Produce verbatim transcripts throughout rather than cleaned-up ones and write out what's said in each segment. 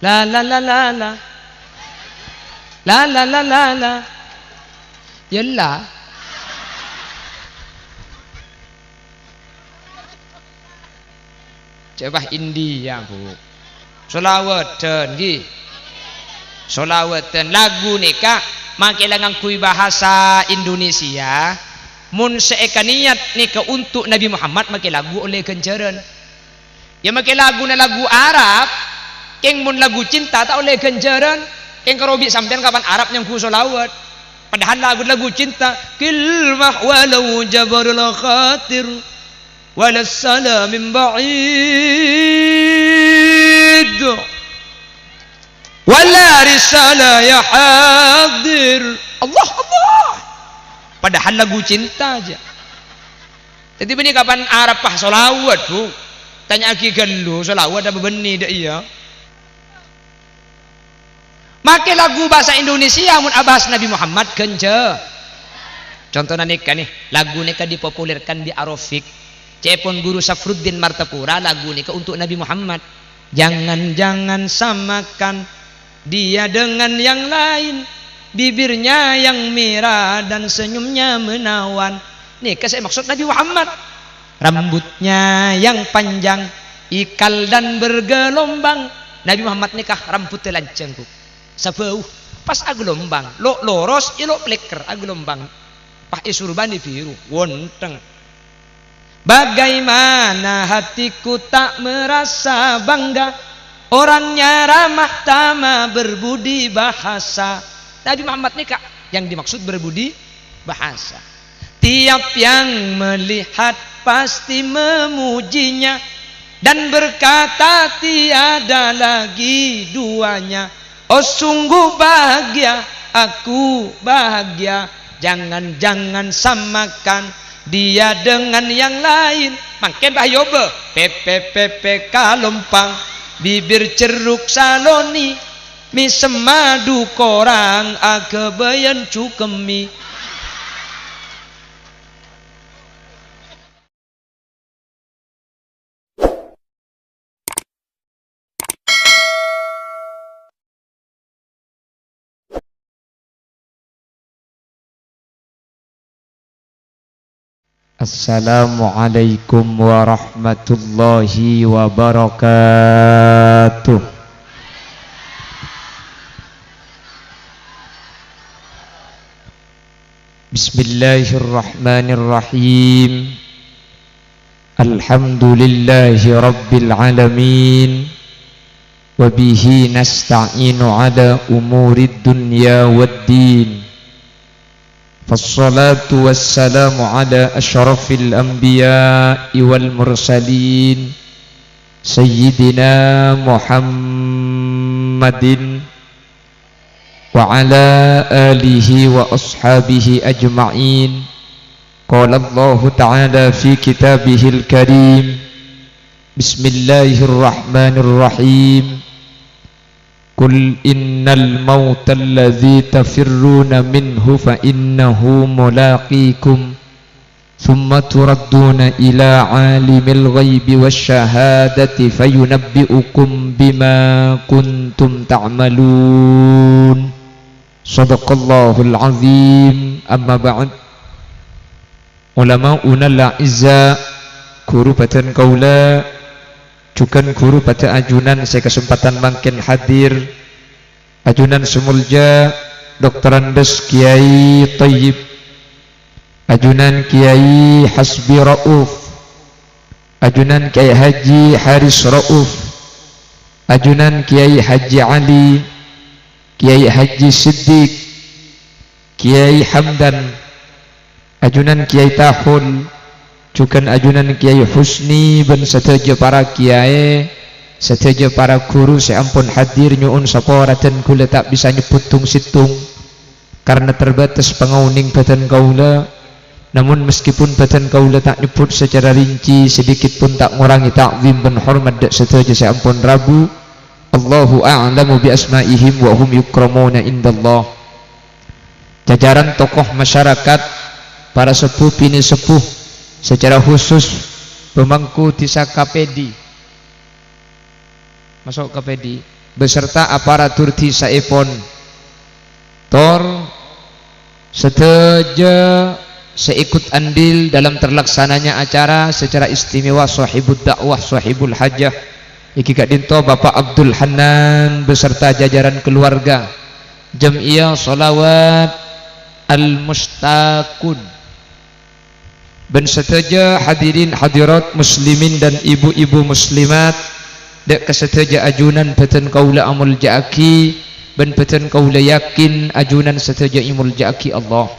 La, la, la, la, la. La, la, la, la, la. Yâ la. Coba India, Bu. Solawadhân, ghi. Solawadhân. Lagu nèka makè la ngangghuy bahasa Indonesia. Mon sè èkaniyat nèka untuk Nabi Muhammad, makè lagu ollè ghânjhârân. Yâ, makè laguna lagu Arab, kèng mon lagu cinta ta' ollè ghânjhârân, kèng karobi sampèyan kapan Arab nyangghu sholawat. Padahal lagu-lagu cinta, kilmah walau jabarul khatir, walas salam min ba'id, wala risala ya hadir. Allah, Allah. Padahal lagu cinta jâ. Dhâddhi bânnè kapan Arab pas sholawat, Bu? Tanya'aghi ghâllu, sholawat apa bânnè dâ' iyâ? Makè lagu bhâsa Indonesia mon abhâhas Nabi Muhammad ghânjhâ. Contona nèka, nè, lagu nèka dipopulerkan di Arofik. Ca'èpon Guru Safruddin Martapura, lagu nèka untuk Nabi Muhammad. Jangan-jangan samakan dia dengan yang lain, bibirnya yang merah dan senyumnya menawan. Nèka sè èmaksod Nabi Muhammad. Rambutnya yang panjang, ikal dan bergelombang. Nabi Muhammad nèka rambutnya lanjhâng, Bu. Sabâu, pas agelombang. Lo' loros, iyâ lo' plèkèr, agelombang. Pas èsorbhâni biru, wonthèng. Bagaimana hatiku tak merasa bangga, orangnya ramah tamah berbudi bahasa. Nabi Muhammad nèka yang dimaksud berbudi bahasa. Tiap yang melihat pasti memujinya dan berkata, "Tiada lagi duanya." Oh, sungguh bahagia, aku bahagia. Jangan-jangan samakan dia dengan yang lain. Mangkèn, Bah, yobâ. Pepe, pepe, kalompang. Bibir ceruk saloni. Mèsem madu korang, aghâbâyân cukemmi. Assalamualaikum warahmatullahi wabarakatuh. Bismillahirrahmanirrahim. Alhamdulillahi rabbil alamin. Wa bihi nasta'inu ala umurid dunya wad din. Fassalatu wassalamu ala asyrafil anbiya'i wal mursalin, Sayyidina Muhammadin wa ala alihi wa ashabihi ajma'in. Qala Allahu ta'ala fi kitabihil karim, bismillahirrahmanirrahim. Qul innal mautal ladzi tafirruna minhu fa innahu mulaqikum, tsumma turadduna ila alimil ghaibi wasy syahadati fayunabbi'ukum bima kuntum ta'malun. Shadaqallahul azim. Amma ba'd. Ulama'unal a'izza, ghuru bhâdhân kaulâ, jhughân ghuru padâ ajunan sè kasempadhân mangkèn hadir, ajunan sè molja Doktorandus Kyai Thayyib, ajunan Kyai Hasbi Rauf, ajunan Kyai Haji Haris Rauf, ajunan Kyai Haji Ali, Kyai Haji Siddiq, Kyai Hamdan, ajunan Kyai Tahul, jhughân ajunan Kyai Husni bân sadhâjâ para kyai, sadhâjâ para ghuru sè ampon hadir, nyo'on sapora dân kaulâ ta' bisa nyebbhut tong-sèttong karna terbatas pangaonèng bhâdhân kaulâ. Namon meskipun bhâdhân kaulâ ta' nyebbhut sacara rinci, sedikit pun ta' ngorangè ta'zim bân hormat dâ' sadhâjâ sè ampon rabu. Allahu a'lamu bi asma'ihim wa hum yukramuna indallah. Jajaran tokoh masyarakat, para sepuh binè' sepuh, secara khusus pemangku dhisa Kapèdi. Maso' Kapèdi. beserta aparatur dhisaèpon, tor sadhâjâ sè ikut andil dalam terlaksananya acara secara istimewa Sohibud Dakwah, Sohibul Hajah, iki ka'dinto Bapak Abdul Hannan beserta jajaran keluarga Jam'iyah Sholawat Al-Mustaqun. Bân sadhâjâ hadirin hadirat muslimin dan ibu-ibu muslimat, dâ' ka sadhâjâ ajunan bhâdhân kaulâ amolja'aghi, bân bhâdhân kaulâ yakin ajunan sadhâjâ èmolja'aghi Allah.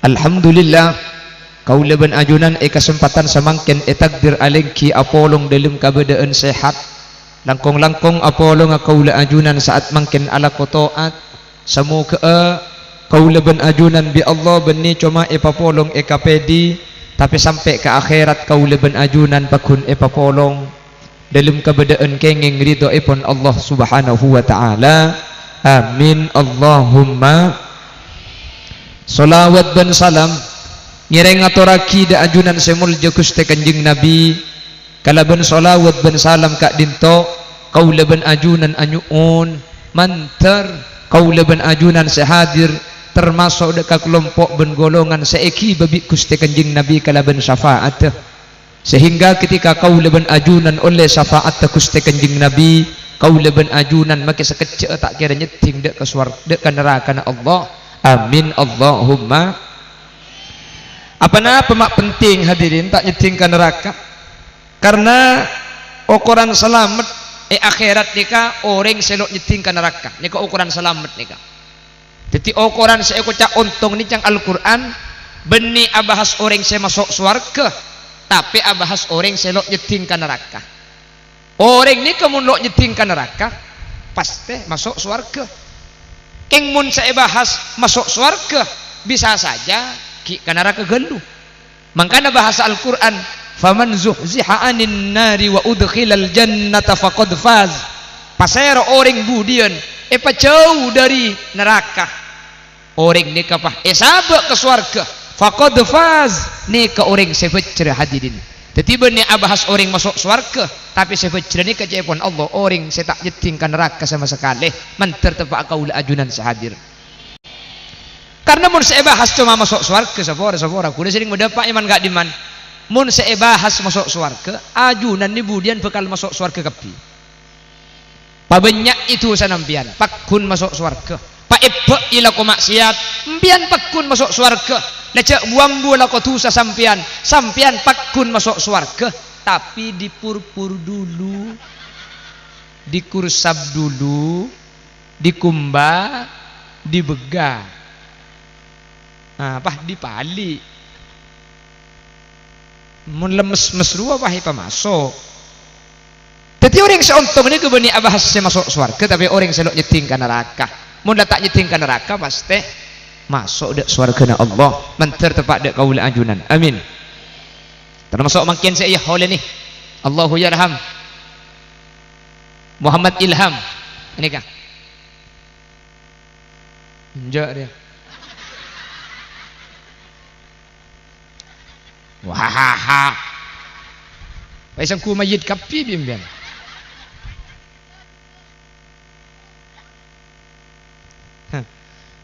Alhamdulillah, kaulâ bân ajunan è kasempadhân samangkèn ètakdir alèngghi apolong dâlem kabâdâ'ân sehat. Langkong-langkong apolonga kaulâ ajunan sa'at mangkèn alako to'at. Samoghâ'â kaulâ bân ajunan bi' Allah bânnè coma èpapolong è kapèdhi, tapè sampè' ka akhèrat kaulâ bân ajunan pagghun èpapolong dâlem kabâdâ'ân kèngèng ridhoèpon Allah Subhanahu wa Ta'ala. Amin, Allahumma. Sholawat bân salam ngèrèng ngatorraghi dâ' ajunan sè moljâ Ghustè Kanjeng Nabi. Kalabân sholawat bân salam ka'dinto, kaulâ bân ajunan anyo'on, mandhâr kaulâ bân ajunan sè hadir, tamaso' dâ' ka kalompo' bân golongan sè èghibâ bi' Ghustè Kanjeng Nabi kalabân syafa'addhâ. Sehingga ketika kaulâ bân ajunan ollè syafa'addhâ Ghustè Kanjeng Nabi, kaulâ bân ajunan makè sakejjhâ'â ta' kèra nyeddhing dâ' ka suwar-, dâ' ka narakana Allah. Amin, Allahumma. Apa-napa ma' penting, hadirin, ta' nyeddhing ka naraka? Karna okoran salamet è akhèrat nèka orèng sè lo' nyeddhing ka naraka. Nèka okoran salamet nèka. Dhâddhi, okoran sè èkoca' ontong nèng ca'na Al-Qur'an, bânnè abahas orèng sè maso' sowarghâ, tapè abahas orèng sè lo' nyeddhing ka naraka. Orèng nèka mon lo' nyeddhing ka naraka, pastè maso' sowarghâ. Kèng mon sè èbahas maso' sowarghâ, bisa saja ghi' ka naraka ghâllu. Mangkana bahasa Al-Qur'an, "Faman zuhziha 'anin nari wa udkhilal jannata faqad faz." Pasèra orèng budiyân èpajhâu dhâri naraka, orèng nèka pas èsabâ' ka sowarghâ, faqad faz, nèka orèng sè bhâjhrâ, hadirin. Dhâddhi bânnè abahas orèng maso' sowarghâ, tapè sè bhâjhrâ nèka ca'èpon Allah, orèng sè ta' nyeddhing ka naraka sama sakalè, mandhâr teppa'a kaulâ ajunan sè hadir. Karna mon sè èbahas coma maso' sowarghâ, sapora-sapora. Kaulâ serrèng madâpa' è man-ka'dimman. Mon sè èbahas maso' sowarghâ, ajunan nè budiyân bhâkal maso' sowarghâ kabbhi. Pabânnya'è dhusana sampèyan, pagghun maso' sowarghâ. Paèbâ'i lako ma'sèyat, sampèyan pagghun maso' sowarghâ. La jhâ' bu-ambu lako dhusa sampèyan, sampèyan pagghun maso' sowarghâ. Tapi dipurpur dulu, dikursap dulu, dikumba, dibegghâ. Nah, pas dipali'. Mon la mes-mes rowa, pas èpamaso'. Dhâddhi, orèng sè ontong nèko bânnè abahas sè maso' sowarghâ, tapè orèng sè lo' nyeddhing ka naraka. Mon la ta' nyeddhing ka naraka, pastè maso' dâ' sowarghâna Allah. Mandhâr teppa' dâ' kaulâ ajunan. Amin. Tamaso' mangkèn sè èyaholènè. Allahu yarham. Muhammad Ilham. Nèka. Enjâ' rèya. Wahaha. Pas èsangghu mayyit kabbhi bi' sampèyan. Hah.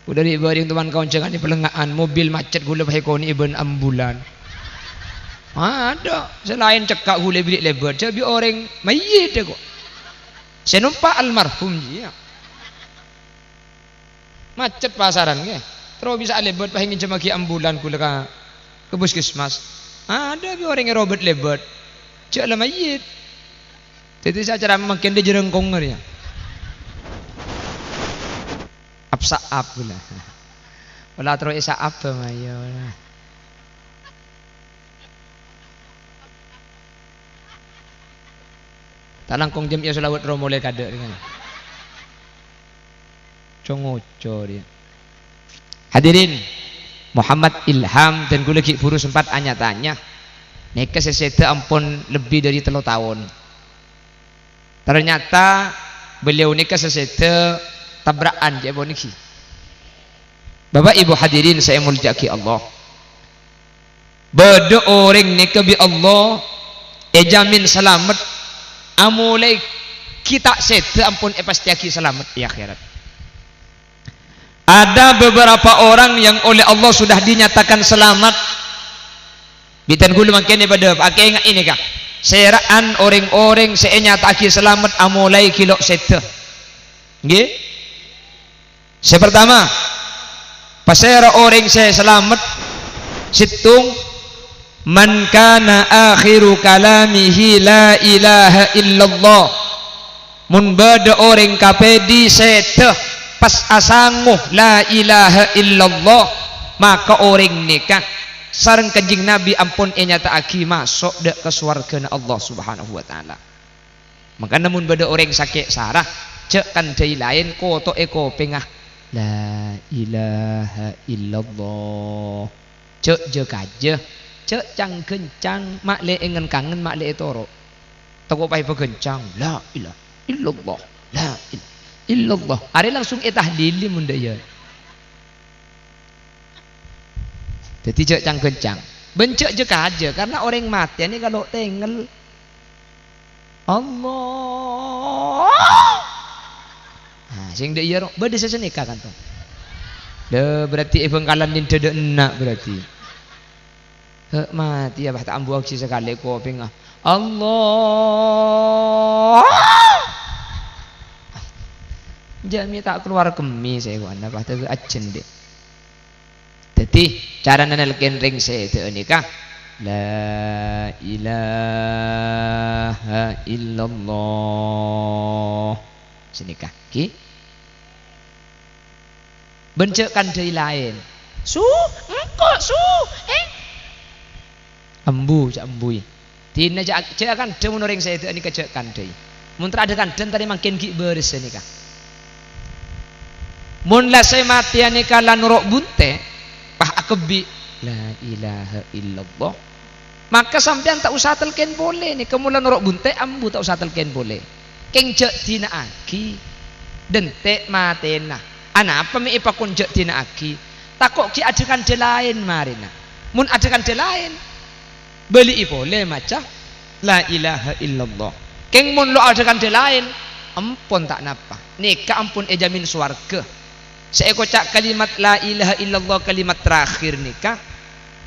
Kaulâ rè' bâreng toman kaonjhângan è Palènga'an, mobil macet kaulâ pas èkonè'è bân ambulan. Adâ', sè laèn cekka' kaulâ èbèrri' lèbât, jhâ' bi' orèng mayyit, kok. Sè nompa' almarhum, jiyâ. Macet pasaran, ghi. Terro bisa alèbât, pas ngènjhâmaghi ambulan kaulâ ka, ka puskesmas. Adâ' bi' orèng èrobât lèbât. Jhâ' la mayyit. Dhâddhi sè acara mangkèn dâ' jârângkong rèya. Ap-sa'ap kaulâ. Pola terro èsa'ap, mayu. Ta' langkong jam iyâ shalawat ro molè kadâ' rèya. Co-ngoco rèya. Hadirin, Muhammad Ilham dan kaulâ ghi' bhuru sempat anya-tanya. Nèka sè sèdhâ ampon lebbi dâri tello taon. Ternyata beliau nèka sè sèdhâ tabra'an, jhâ' èpon ghi. Bapak Ibu hadirin sè èmoljâ'aghi Allah. Bâdâ orèng nèka bi' Allah èjamin salamet amolaè Ghi' ta' sèdhâ ampon èpastèyaghi salamet è akhèrat. Ada beberapa orang yang oleh Allah sudah dinyatakan selamat. Bhâdhân kaulâ mangkèn padâ, akènga'è nèka. Sèra'an orèng-orèng sè ènyata'aghi salamet amolaè ghi' lo' sèdhâ. Ngghi? Sè partama, pasèra orèng sè salamet? Sèttong, "Man kana akhiru kalamihi la ilaha illallah." Mon bâdâ orèng kapèdhi sèdhâ pas asango la ilaha illallah, maka orèng nèka sareng Kanjeng Nabi ampon ènyata'aghi maso' dâ' ka sowarghâna Allah Subhanahu wa Ta'ala. Mangkana mon bâdâ orèng sakè' sara, jhâ' kandhâi laèn, koto'è kopèngnga, "La ilaha illallah." Jhâ' jâ-kajâ, jhâ' cang-ghâncang, ma' lè èngen-kangen, ma' lè ètoro'. Tako' paèpagâncang, "La ilaha illallah, la ilaha illallah." Arè langsung ètahlili mon dâ' iyâ. Dhâddhi jhâ' cang-ghâncang. Bân jhâ' jâ-kajâ, karna orèng matè nèka lo' tengngel. Allah. Nah, sèng dâ' iyâ ro-, bâdâ sè sanèka kanto. Lha, berarti è Bhângkalan nèndhâ dâ' enna' berarti. He, matè yâ, bah, ta' ambu aksè sakalè kopèngnga. Allah. Jhâ' mè' ta' kalowar kemmè sè kowanna, bah, ta' ajhândhâ. Dhâddhi, carana nalkèn rèng sèdhâ nèka, "La ilaha illallah." Sanèka, ghi. Bân jhâ' kandhâi laèn. "Su, engko', su, eh." Ambu, jhâ' ambuy. Dina jhâ', jhâ' akandhâ mon orèng sèdhâ nèka jhâ' kandhâi. Mon ta' adâ' kandhâ, tarè mangkèn ghi' bârâs nèka. Mon la sè matèya nèka la noro' bunte', pas akebbi', "La ilaha illallah." Maka sampèyan ta' osa talkèn polè nèka, mon la noro' bunte', ambu ta' osa talkèn polè. Kèng jhâ' dina'aghi, dântè' matèna. Anapa mè' èpakon jhâ' dina'aghi? Tako' ghi' adâ' kandhâ laèn marèna. Mon adâ' kandhâ laèn, bâli'i polè maca la ilaha illallah. Kèng mon lo' adâ' kandhâ laèn, ampon ta' napa. Nèka ampon èjhâmin sowarghâ. Sè èkoca' kalimat la ilaha illallah, kalimat terakhir nèka,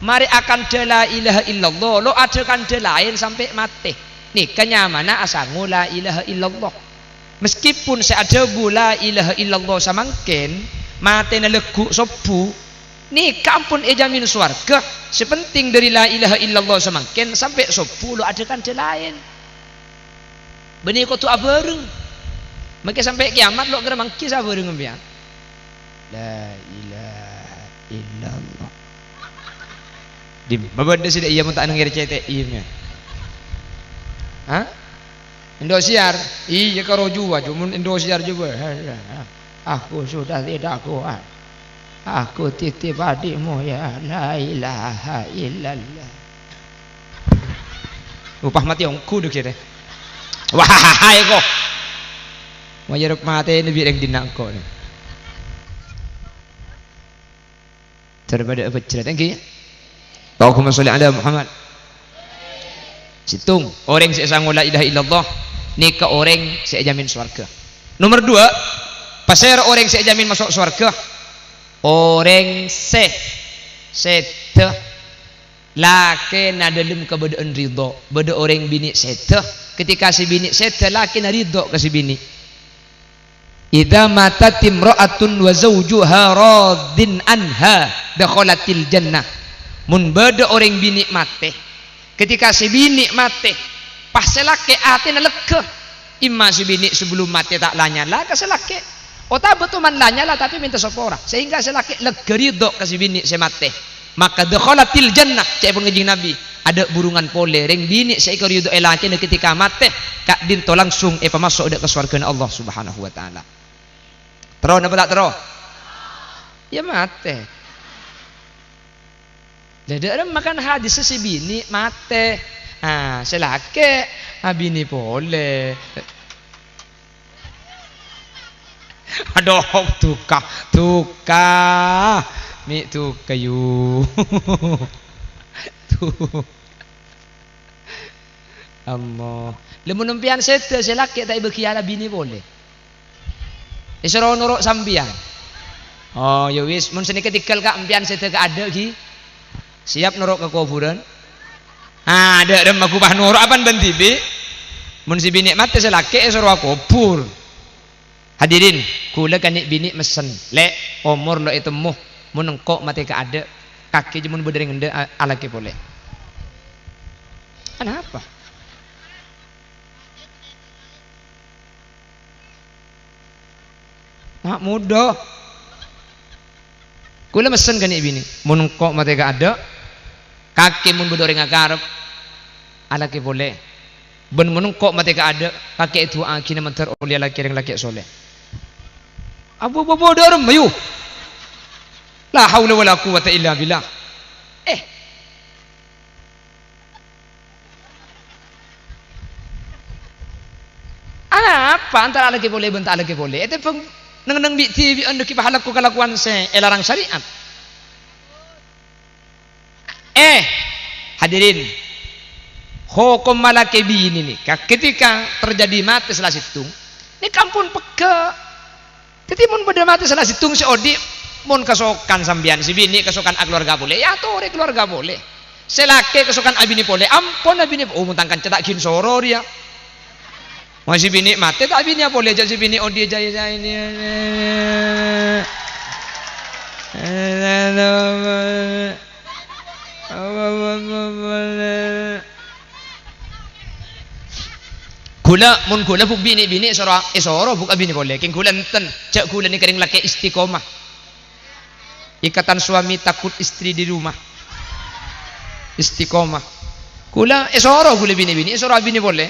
marè akandhâ la ilaha illallah, lo' adâ' kandhâ laèn sampè' matè. Nèka nyamana asango la ilaha illallah. Meskipun sè adhâbu la ilaha illallah samangkèn, matèna lagghu' sobbhu, nèka ampon èjhâmin sowarghâ. Sè penting dhâri la ilaha illallah samangkèn sampè' sobbhu lo' adâ' kandhâ laèn. Bânnè kodhu abhâreng. Mangkè sampè' kèyamat lo' ghârâ mangkè sè abhâreng sampèyan. La ilaha illallah. Dimma bâdâ sè dâ' iyâ mon ta' neng R C T I, mè? Ha? Indosiar? Iyâ, karo juwa, cuman Indosiar juwa. Aku sudah tidak kuat. Aku titip adikmu, ya, la ilaha illallah. Upah mati ongghu dâ' kèya. Wah, eko. Wah, iyâ, rep matèna bi' rèng dinna' engko', nè. Daripada abhâjrât, èngghi. Allahumma sholli ala Muhammad. Sèttong, orèng sè èsango la ilaha illallah, nèka orèng sè èjhâmin sowarghâ. Nomer dua, pasèra orèng sè èjhâmin maso' sowarghâ? Orèng sè sèdhâ lakèna dâlem kabâdâ'ân ridho. Bâdâ orèng binè' sèdhâ, ketika sè binè' sèdhâ, lakèna ridho ka sè binè'. "Idza matat imra'atun wa zawjuha radin anha, dakhalatil jannah." Mon bâdâ orèng binè' matè, ketika sè binè' matè, pas sè lakè' atèna lega, imma sè binè' sabellum matè ta' la nyala ka sè lakè', otabâ toman la nyala tapè mènta sapora, sehingga sè lakè' lega ridho ka sè binè' sè matè. Maka dakhalatil jannah, ca'èpon Kanjeng Nabi, adâ' burungan polè, rèng binè' sè èkaridhoè lakèna ketika matè, ka'dinto langsung èpamaso' dâ' ka sowarghâna Allah Subhanahu wa Ta'ala. Terro napa ta' terro? Iyâ matè. Lah, dâ' remma kan hadis sè binè' matè. Ah, sè lakè', ah, binè polè. Adhu, duka, duka. Mè' duka, yu. Du-, Allah. Lha, mon empèyan sèdhâ sè lakè' ta' èbâghi abinè polè. Èsoro noro' sampèyan. Oh, ya wis, mon sanèka tèngghâl ka empèyan sèdhâ ka adâ' ghi. Siap noro' ka kobhurân? Ah, adâ' remma ghuppa noro' apa bân dhibi'? Mon sè binè' matè sè lakè' èsoro akobhur. Hadirin, ghulâ kanè' binè' messen, "Lè', omor lo' ètemmo, mon engko' matè ka adâ', kakè jâ mon bâdâ rèng endâ' a-, alakè polè." Anapa? Ma' modhâ. Ghulâ messen kanè' binè', "Mon engko' matè ka adâ', kakè mon bâdâ orèng akarep, alakè polè. Bân mon engko' matè ka adâ', kakè èdu'aaghina mandhâr olèya lakè rèng lakè' soleh." Abu-, abu-, abu, dârem, ayo. La haula wala quwwata illa billah. Eh. Anapa antara alakè polè bân ta' alakè polè? Ètèmbhâng neng-enneng bi'-dhibi'ân dhâggi' pas alako kalakowan sè èlarang syariat. Eh, hadirin, hokomma lakè binè nèka, ketika terjadi matè sala sèttong, nèka ampon pegghâ'. Dhâddhi, mon bâdâ matè sala sèttong sè odi', mon kasokan sampèyan, sè binè' kasokan akalowarga polè, ya atorè kalowarga polè. Sè lakè kasokan abinè polè, ampon abinè, oh, mon tang kanca ta' ghi' soro rèya. Mon sè binè' matè, ta' abinèa polè, jhâ' sè binè' odi' jhâ-, jhâ-, ini. Ghulâ, mon ghulâ bu' binè'-binè' èsoro, èsoro bu' abinè polè. Kèng ghulâ enten, jhâ' ghulâ nèka rèng lakè' istiqomah. Ikatan suami takut istri di rumah. Istiqomah. Ghulâ èsoro ghulâ binè'-binè', èsoro abinè polè.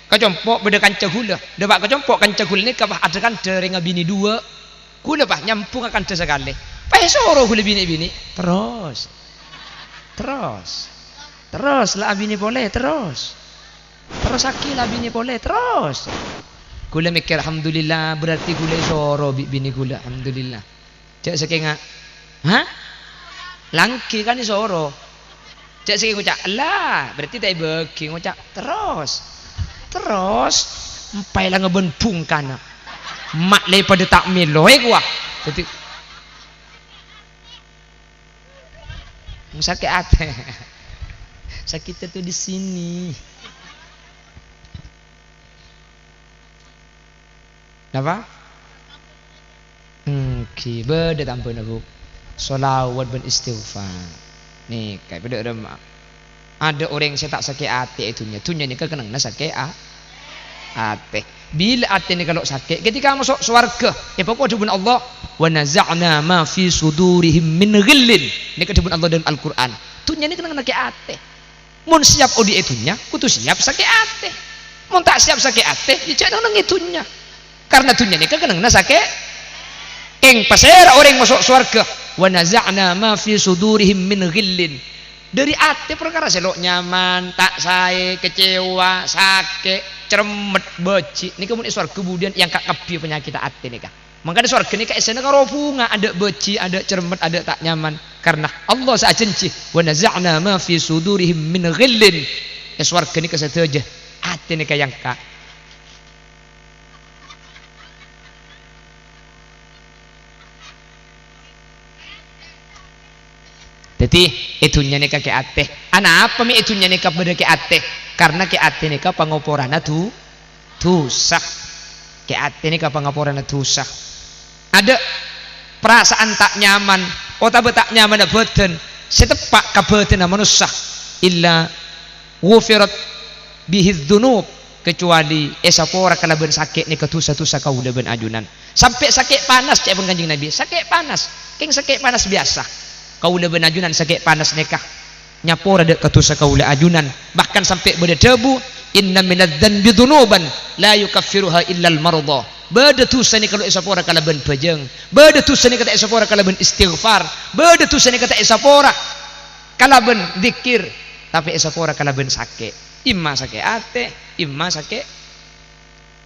Ka compo' bâdâ kanca ghulâ. Dâpa' ka compo' kanca ghulâ nèka pas adâ-kandâ rèng abinè duwâ'. Ghulâ pas nyambhungnga kandhâ sakalè. Pas èsoro ghulâ binè'-binè'. Terros. Terros. Terros la abinè polè, terros. Terrossaghi la abinè polè, terros. Ghulâ mèkkèr, "Alhamdulillah, berarti ghulâ èsoro bi' binè ghulâ, alhamdulillah." Jhâ' sakènga, "Hah? Langghi kan èsoro." Jhâ' sakènga ngoca', "Ella, berarti ta' èbâghi," ngoca', "Terros. Terros, empaè la ngabân bhungkana. Ma' lè padâ ta' mèloè kowa." Dhâddhi, sakè' atè. Sakitnya tuh di sini. Napa? Èngghi, bâdâ tambhâna, Bu. Sholawat bân istighfar. Nèka, bâdâ rem-, adâ orèng sè ta' sakè' atè è dhunnya. Dhunnya nèka kennengnganna sakè' a-, atè. Bilâ atè nèka lo' sakè', ketika maso' sowarghâ, èpakowa dhâbuna Allah, "Wa naza'na ma fi sudurihim min ghillin." Nèka dhâbuna Allah dâlem Al-Qur'an. Dhunnya nèka kennengnganna sakè' atè. Mon siap odi' è dhunnya, kodhu siap sakè' atè. Mon ta' siap sakè' atè, ya jhâ' neng-enneng è dhunnya. Karna dhunnya nèka kennengnganna sakè'. Kèng pasèra orèng maso' sowarghâ? "Wa naza'na ma fi sudurihim min ghillin." Dâri atè parkara sè lo' nyaman, ta' saè, kecewa, sakè', cermet, bâji'. Nèka mon è sowarghâ budiyân èangka' kabbhi panyakèdhâ atè nèka. Mangkana sowarghâ nèka èssèna karo bhunga, adâ' bâji', adâ' cermet, adâ' ta' nyaman. Karna Allah sè ajhânjhi, "Wa naza'na ma fi sudurihim min ghillin." È sowarghâ nèka sadhâjâ atè nèka èangka'. Dhâddhi, è dhunnya nèka kè atè. Anapa mè' è dhunnya nèka bâdâ kè atè? Karna kè atè nèka pangoporanna du-, dhusa. Kè atè nèka pangoporanna dhusa. Adâ' parasaan ta' nyaman otabâ ta' nyamanna bâdân sè teppa' ka bâdânna manossa, illa ghufirat bihi dzunub, kecuali èsapora kalabân sakè' nèka dhusa-dhusa kaulâ bân ajunan. Sampè' sakè' panas, ca'èpon Kanjeng Nabi, sakè' panas, kèng sakè' panas biyasa. Kaulâ bân ajunan sakè' panas nèka nyapora dâ' ka dhusa kaulâ ajunan. Bahkan sampè' bâdâ dhâbu, "Inna minadz dzanbi dzunuban la yukaffiruha illal mardha." Bâdâ dhusa nèka lo' èsapora kalabân bhâjâng. Bâdâ dhusa nèka ta' èsapora kalabân istighfar. Bâdâ dhusa nèka ta' èsapora kalabân dzikir, tapè èsapora kalabân sakè'. Imma sakè' atè, imma sakè'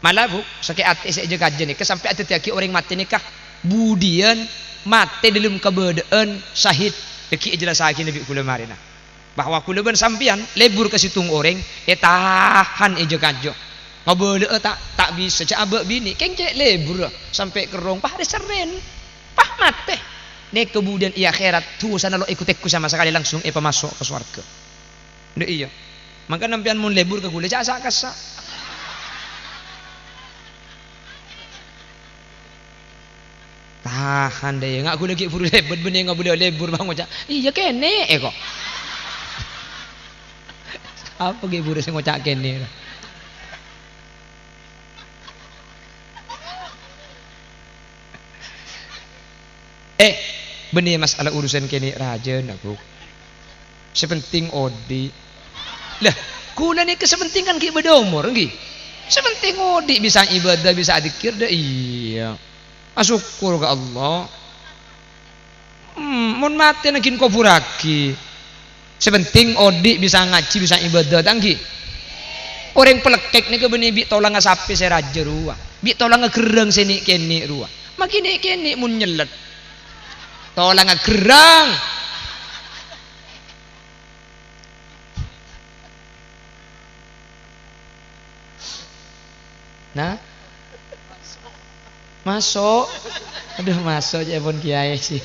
Mala, Bu, sakè' atè sè jâ-kajâ nèka sampè' adhâddhiyâghi orèng matè nèka budiyân matè dâlem kabâdâ'ân syahid, dhâggi' èjellassaghi bi' kaulâ marèna. Bahwa kaulâ bân sampèyan lebur ka sèttong orèng, ètahan è jâ-kajâ. Ngabâlâ'â ta', ta' bisa, jâ' abâ' binè', kèng cè' lebur, sampè' kerrong, pas rè-serrèn. Pas matè. Nèka budiyân è akhèrat, dhusana lo' èghu-tèghu sama sakalè, langsung èpamaso' ka sowarghâ. Dâ' iyâ. Mangkana sampèyan mon lebur ka kaulâ, jâ' sa'-kassa'. Tahan dâ' iyâ, nga' kaulâ ghi' buru lebur, bânnè ngabâlâ lebur, bân ngoca', "Iyâ, kènè', eh, kok." Apa ghi' buru sè ngoca' kènè'? Eh, bânnè masalah urusan kènè' rajâna, Bu. Sè penting odi'. Lah, kaulâ nèka sè penting kan ghi' bâdâ omor, ènggi? Sè penting odi', bisa ibadah, bisa adzikir, dâ' iyâ. Asokkor ka Allah. Hmm, mon matè nangghing kobhurraghi. Sè penting odi' bisa ngajhi, bisa ibadah, ta' ènggi? Orèng palekkèk nèka bânnè bi' tolangnga sapè sè rajâ rowa, bi' tolangnga gherrâng sè nè'-kènè' rowa. Maghi nè'-kènè' mon nyellèt. Tolangnga gherrâng. Nah? Maso'? Adhu, maso' ca'èpon kèyaè sih.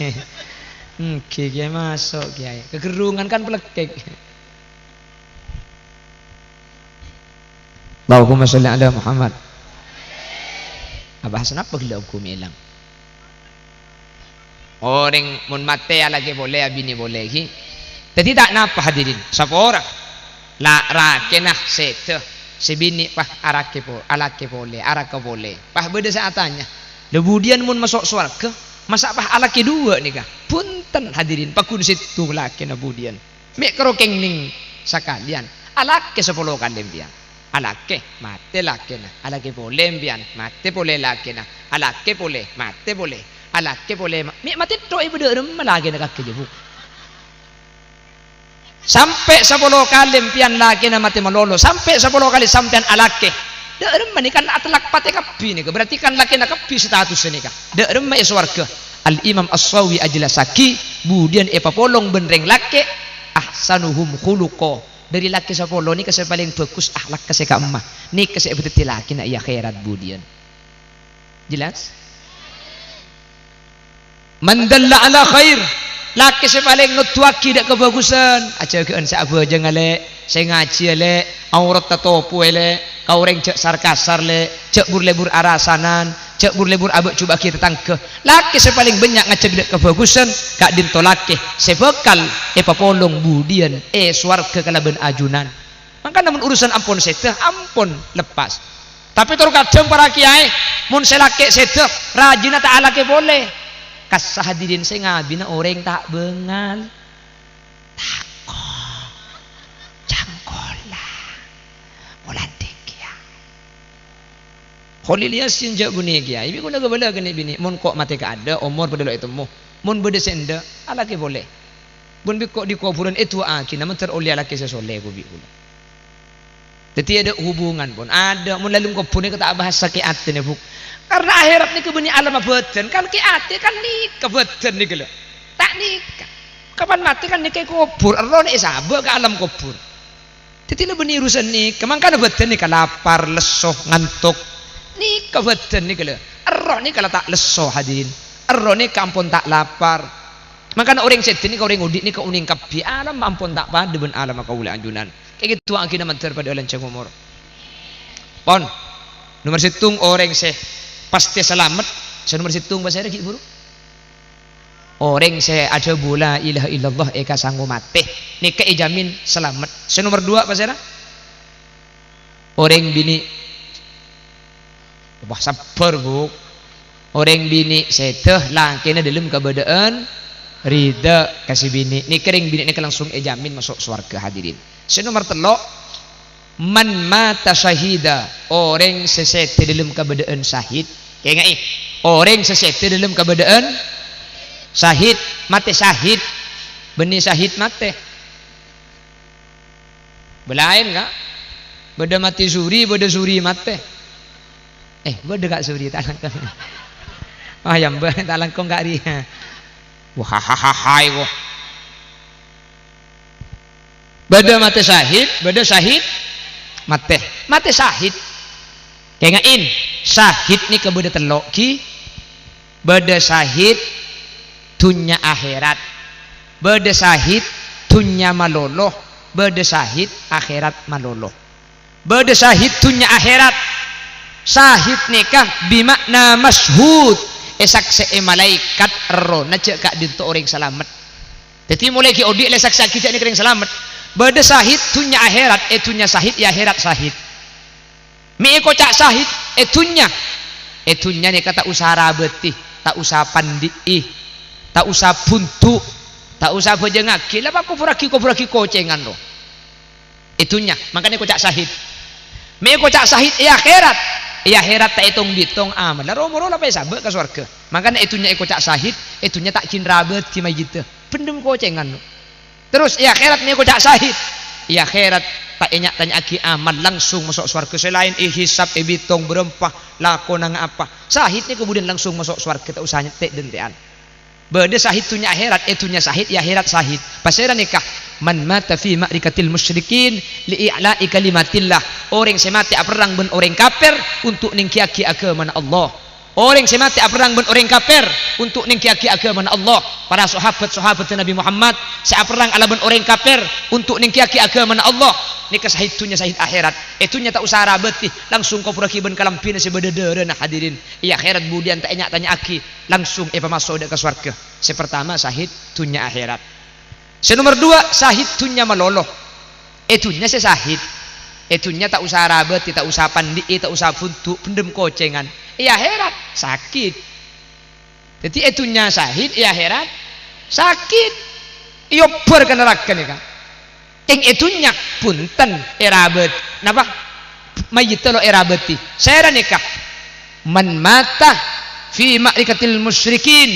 Ènggi, kèyaè, maso', kèyaè. Kagherrungan kan palekkèk. Allahumma sholli ala Muhammad. Abahas napa ghellâ' ongghu mè' èlang? Orèng mon matè alakè polè, abinè polè, ghi. Dhâddhi ta' napa, hadirin. Sapora. La-, rakèna sèdhâ, sè binè' pas arakè po-, alakè polè, araka polè. Pas bâdâ sè atanya, "Lha budiyân mon maso' sowarghâ, masa' pas alakè duwâ' nèka?" Bhunten, hadirin, pagghun sèttong lakèna budiyân. Mè' karo kèngèng sakalèyan. Alakè sapolo kalè empèyan. Alakè, matè lakèna. Alakè polè empèyan, matè polè lakèna. Alakè polè, matè polè. Alakè polè, ma-, mè' matè tho' è bâdâ remma lakèna kakè jâ, Bu. Sampè' sapolo kalè empèyan lakèna matè malolo. Sampè' sapolo kalè sampèyan alakè. Dâ' remma nèka kan atellak patè kabbhi nèka. Berarti kan lakèna kabbhi statussa nèka. Dâ' remma è sowarghâ. Al-Imam As-Sawi ajhellasaghi, budiyân èpapolong bân rèng lakè', ahsanuhum khuluqa. Dâri lakè sapolo nèka sè palèng bhâghus akhlakka sè ka'imma. Nèka sè èpadhâddhi lakèna è akhèrat budiyân. Jelas? Man dalla ala khair, lakè sè palèng noduwaghi dâ' kabhâghusân, ajâgâ'ân sè abhâjângnga lè', sè ngajhiyâ lè', aoratta topowè lè', ka orèng jhâ' sar-kasar lè', jhâ' bur-lebur arasanan, jhâ' bur-lebur abâ'-jhubâ'âghi tatangghâ. Lakè sè palèng bânnya' ngajhâk dâ' kabhâghusân, ka'dinto lakè sè bhâkal èpapolong budiyân è sowarghâ kalabân ajunan. Mangkana mon urusan ampon sèdhâ, ampon leppas. Tapè tor kadhâng para kèyaè, mon sè lakè' sèdhâ, rajina ta' alakè polè. Kassa' hadirin sè ngabina orèng ta' bângal. Tako'. Cangkola. Molan dhingghiyâ. Kholil Yasin jhâ' bunèya kèyaè, bi' kaulâ kabâlâ kènè' binè', mon ko' matè kaadâ', omor padâ lo' ètemmo. Mon bâdâ sè endâ', alakè polè. Bân bi' ko' dhi kobhurân èdu'aaghi, na mandhâr ollè alakè sè solè, ko' bi' kaulâ. Dhâddhi adâ' hubungan, pon. Adâ', mon lalem kobhur nèka ta' abahas sakè' atèna, Bu. Karna akhèrat nèka bânnè alamma bâdân, kan kè' atè kan nèka bâdân nèka, lho. Ta' nèka. Kapan matè kan nèka è kobhur, erroh nè' èsabâ' ka alam kobhur. Dhâddhi la bânnè urusan nèka, mangkana bâdân nèka lapar, lesso, ngantok. Nèka bâdân nèka, lho. Erroh nèka la ta' lesso, hadirin. Erroh nèka ampon ta' lapar. Mangkana orèng sèdhâ nèka, orèng odi' nèka onèng kabbhi, alam ampon ta' padâ bân alamma kaulâ ajunan. Kèngèng du'aaghina mandhâr padâ lanjhâng omor. Pon. Nomer sèttong orèng sè pastè salamet. Sè nomer sèttong pasèra ghi' buru? Orèng sè adhâbu la ilaha illallah èkasango matè. Nèka èjhâmin salamet. Sè nomer duwâ' pasèra? Orèng binè'. Wah, sabbhâr, Bu. Orèng binè' sèdhâ lakèna dâlem kabâdâ'ân ridha ka sè binè'. Nèka rèng binè' nèka langsung èjhâmin maso' sowarghâ, hadirin. Sè nomer tello', man mata syahida, orèng sè sèdhâ dâlem kabâdâ'ân syahid. Kaènga'è, orèng sè sèdhâ dâlem kabâdâ'ân syahid, matè syahid, bânnè syahid matè. Bâlaèn, Ka'. Bâdâ matè suri, bâdâ suri matè. Eh, bâdâ, Ka', suri, ta' langkong. Oh, ya, mbah, ta' langkong, Ka', ri. Wah, ha, ha, ha, hai, wah. Bâdâ matè sahid, bâdâ sahid matè. Matè sahid. Kènga'è, sahid nèka bâdâ tello', ghi. Bâdâ sahid dhunnya akhèrat. Bâdâ sahid dhunnya malolo. Bâdâ sahid akhèrat malolo. Bâdâ sahid dhunnya akhèrat. Sahid nèka bima'na masyhud, èsaksè'è malaèkat, errohna jâ' ka'dinto orèng salamet. Dhâddhi, molaè ghi' odi' la èsaksè'aghi jâ' nèka orèng salamet. Bâdâ sahid dhunnya akhèrat, è dhunnya sahid, è akhèrat sahid. Mè' èkoca' sahid è dhunnya. È dhunnya nèka ta' osa rabâti, ta' osa pandhi'i, ta' osa bhundu', ta' osa bhâjângaghi, la pakobhurraghi, kobhurraghi kocèngan, ro. È dhunnya, mangkana èkoca' sahid. Mè' èkoca' sahid è akhèrat. È akhèrat ta' ètong-bitong amalla, ro-moro la pas èsabâ' ka sowarghâ. Mangkana è dhunnya èkoca' sahid, è dhunnya ta' jin rabâti mayyidda. Bhendhem kocèngan, no. Terros è akhèrat mè' èkoca' sahid. È akhèrat ta' ènya'-tanya'aghi amal, langsung maso' sowarghâ. Sè laèn èhisab, èbitong bârâmpa, lakona nga-, apa. Sahid nèka budiyân langsung maso' sowarghâ, ta' osa nyè-, tè'-dântè'an. Bâdâ sahid dhunnya akhèrat, è dhunnya sahid, è akhèrat sahid. Pasèra nèka? "Man mata fi ma'rikatil musyrikin li i'la'i kalimatillah." Orèng sè matè aperrang bân orèng kapèr untuk nènggiyâghi aghâmana Allah. Orèng sè matè aperrang bân orèng kapèr untuk nènggiyâghi aghâmana Allah. Para sahabat-sahabat Nabi Muhammad sè aperrang alabân orèng kapèr untuk nènggiyâghi aghâmana Allah. Nèka sahid dhunnya, sahid akhèrat. È dhunnya ta' osa rabâti, langsung kobhurraghi bân kalambhina sè bâdâ dârâna, hadirin. È akhèrat budiyân ta' ènya'-tanya'aghi, langsung èpamaso' dâ' ka sowarghâ. Sè partama, sahid dhunnya akhèrat. Sè nomer duwâ', sahid dhunnya malolo. È dhunnya sè sahid. È dhunnya ta' osa rabâti, ta' osa pandhi'i, ta' osa bhundu', bhendhem kocèngan. È akhèrat, sakit. Dhâddhi, è dhunnya sahid, è akhèrat sakit. Èobbhâr ka naraka nèka. Kèng è dhunnya, bhunten, èrabât-, napa? Mayyitta lo' èrabâti. Sèra nèka? "Man mata fi ma'rikatil musyrikin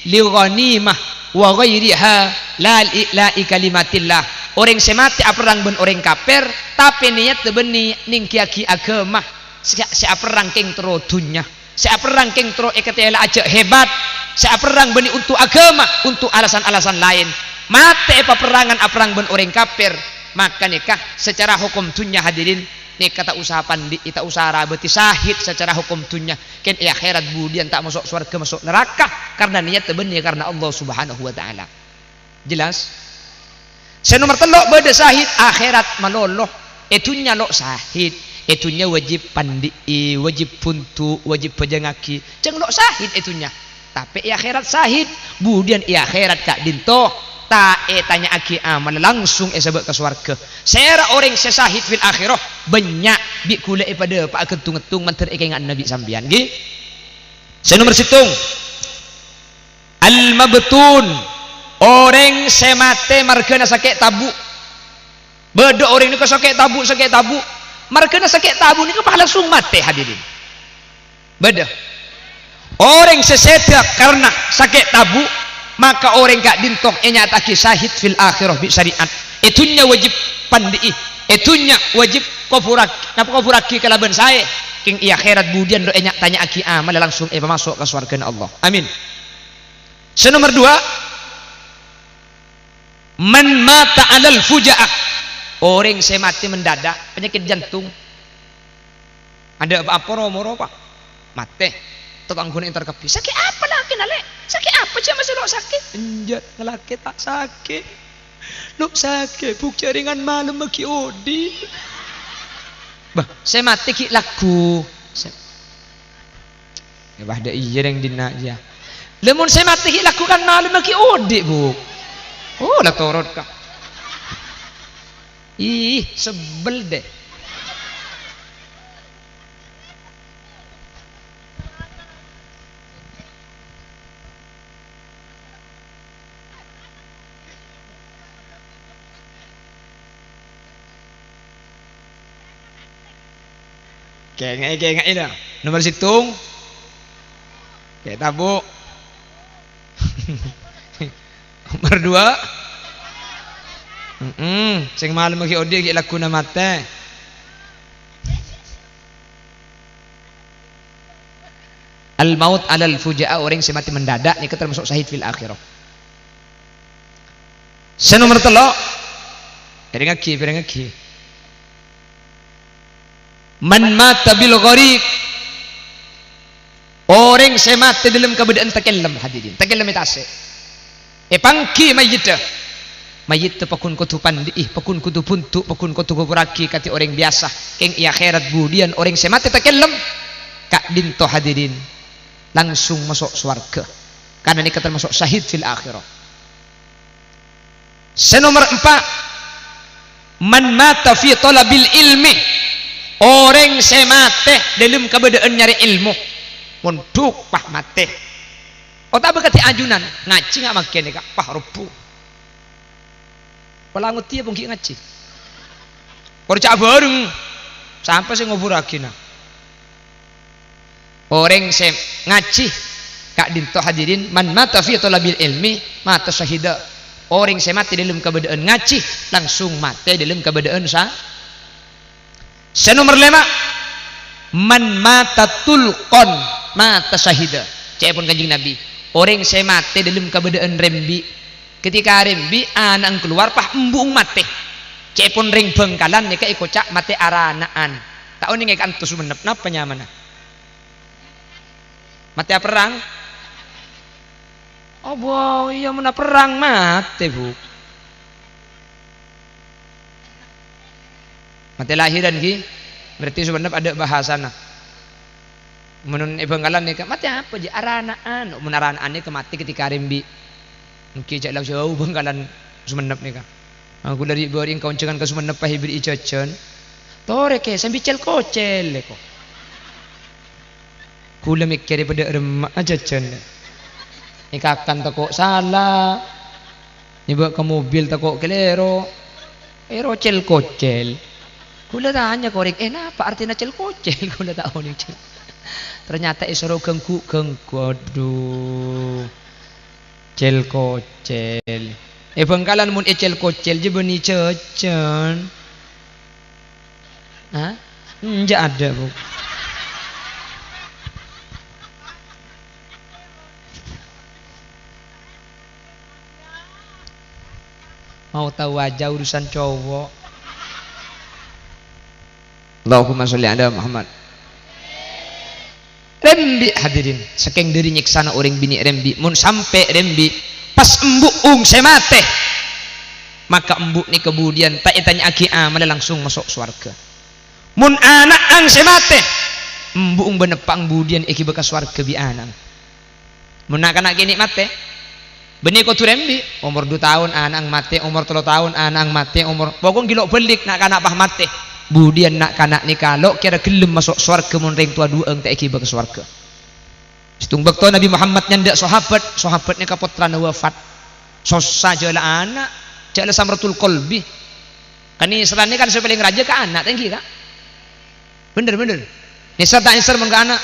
li ghanimah wa ghairiha la li i'la'i kalimatillah." Orèng sè matè aperrang bân orèng kapèr, tapè niyatta bânnè nènggiyâghi aghâma sè, sè aperrang kèng terro dhunnya. Sè aperrang kèng terro èkatèla'a jâ' hebat, sè aperrang bânnè untuk aghâma, untuk alasan-alasan laèn. Matè è paperrangan aperrang bân orèng kapèr, maka nèka sacara hokom dhunnya, hadirin, nèka ta' osa pandhi'i, ta' osa rabâti, sahid sacara hokom dhunnya. Kèng è akhèrat budiyân ta' maso' sowarghâ, maso' naraka, karna niyatta bânnè karna Allah Subhanahu wa Ta'ala. Jelas? Sè nomer tello', bâdâ sahid akhèrat malolo. È dhunnya lo' sahid. È dhunnya wajib pandhi'i, wajib bhundu', wajib bhâjângaghi. Jhâng lo' sahid è dhunnya. Tapè è akhèrat sahid. Budiyân è akhèrat ka'dinto ta' ètanya'aghi amal, langsung èsabâ' ka sowarghâ. Sèra orèng sè sahid fil akhirah? Bânnya', bi' ghulâ èpadâpa'a ghântong-ghântong mandhâr èkènga'an bi' sampèyan, ghi. Sè nomer sèttong. Al-mabtun, orèng sè matè marghâna sakè' tabu'. Bâdâ orèng nèka sakè' tabu', sakè' tabu'. Marghâna sakè' tabu' nèka pas langsung matè, hadirin. Bâdâ. Orèng sè sèdhâ karna sakè' tabu', maka orèng ka'dinto ènyata'aghi sahid fil akhirah bi' syariat. È dhunnya wajib pandhi'i, è dhunnya wajib kobhurag-, napa, kobhurraghi kalabân saè. Kèng è akhèrat budiyân lo' ènya'-tanya'aghi amalla, langsung èpamaso' ka sowarghâna Allah. Amin. Sè nomer duwâ', man mata alal fuja'ah, orèng sè matè mendadak, penyakit jantung. Adâ' pa-apa ro-moro, Pa'? Matè. Toko anggona entar kabbhi. "Sakè' apa lakèna, Lè'? Sakè' apa jhâ' masè lo' sakè'?" "Enjâ', ngalakè ta' sakè'. Lo' sakè', Bu', jhâ' rèngan malem ghi' odi'." Bâh, sè matè ghi' lagghu. Sè Ya, bâdâ iyâ rèng dinna' jiyâ. Lah, mon sè matè ghi' lagghu kan malem ghi' odi', Bu'. Oh, la torot, Ka'. Ih, sebel deh. Kènga'è, kènga'è, la. Nomer sèttong. Kè' tabu'. Nomer duwâ'. Mm-mm. Sèng malem ghi' odi', ghi' lagghuna matè. Al-maut alal fuja'a, orèng sè matè mendadak nèka termasuk syahid fil akhirah. Sè nomer tello', Pèrèngngaghi, pèrèngngaghi. "Man mata bil ghariq." Orèng sè matè dâlem kabâdâ'ân takellem, hadirin. Takellem è tasè'. Èpangghi mayyiddhâ. Mayyiddhâ paggun kodhu pandi'i, paggun kodhu bundu', paggun kodhu kobhurraghi kadhi orèng biyasa. Kèng è akhèrat budiyân orèng sè matè takellem, ka'dinto, hadirin, langsung maso' sowarghâ. Karna nèka tamaso' syahid fil akhirah. Sè nomer empa', "Man mata fi talabil ilmi." Orèng sè matè dâlem kabâdâ'ân nyarè èlmo. Mondhuk, pas matè. Otabâ kadhi ajunan, ngajhi nga' mangkèn nèka, pas robbhu. Pola ngodiyâ pon ghi' ngajhi. Korca bhâreng, sampè' sè ngobhurraghina. Orèng sè ngajhi ka'dinto, hadirin, "Man mata fi talabil ilmi, mata syahida." Orèng sè matè dâlem kabâdâ'ân ngajhi, langsung matè dâlem kabâdâ'ân sa-, sè nomer lèma', "Man mata tulqan, mata syahida." Ca'èpon Kanjeng Nabi, orèng sè matè dâlem kabâdâ'ân rembi', ketika rembi', ana'na kalowar, pas embu'na matè. Ca'èpon rèng Bhângkalan nèka èkoca' matè arana'an. Ta' onèng è ka'anto Songennep, napa nyamana? Matè aperrang? Oh, bo, iyâ, mon aperrang matè, Bu. Matè lahiran, ghi. Berarti Songennep adâ' bahasana. Mon è Bhângkalan nèka, "Matè apa, jhi?" "Arana'an." Mon arana'an nèka matè ketika rembi'. Èngghi jhâ' la jhâu Bhângkalan Songennep nèka. Ah, kaulâ ri'-bâri' kaonjhângan ka Songennep pas èberri'i jhâjhân. "Torè, Kè, sambi cèl-kocèl," èko. Kaulâ mèkkèrè padâ remma'a jhâjhân. Èkakan tako' sala, èbâ' ka mobil tako' kalèro, èro cèl-kocèl. Kaulâ tanya ka orèng, "Eh, napa artèna cèl-kocèl?" Kaulâ ta' onèng. Ternyata èsoro ganggu-ganggu. Adhu. Cèl-kocèl. È Bhângkalan mon ècèl-kocèl jhâ' bânnè jhâjhân. Hah? Enjâ' adâ', Bu. Mau tao aja urusan cowok. Allahumma sholli ala Muhammad. Rembi', hadirin, sakèng dhâri nyèksana orèng binè' rembi', mon sampè' rembi', pas embu'na sè matè, maka embu' nèka budiyân ta' ètanya'aghi amalla, langsung maso' sowarghâ. Mon ana'na sè matè, embu'na bân eppa'na budiyân èghibâ ka sowarghâ bi' ana'na. Mon na'-kana' kènè' matè, bânnè kodhu rembi', omor du taon ana'na matè, omor tello taon ana'na matè, omor, pokok ghi' lo' bâlik na'-kana' pas matè. Budiyân na'-kana' nèka lo' kèra ghellem maso' sowarghâ mon rèng towa duwâ'na ta' èghibâ ka sowarghâ. Sèttong bâkto Nabi Muhammad nyandhâ' sahabat, sahabat nèka pottrana wafat. Sossa jhâ' la ana', jhâ' la samratul qalbi. Kanèserran nèka kan sè palèng rajâ ka ana', ta' ènggi, Ka'? Bhender, bhender. Nèser ta' nèser mon ka ana'?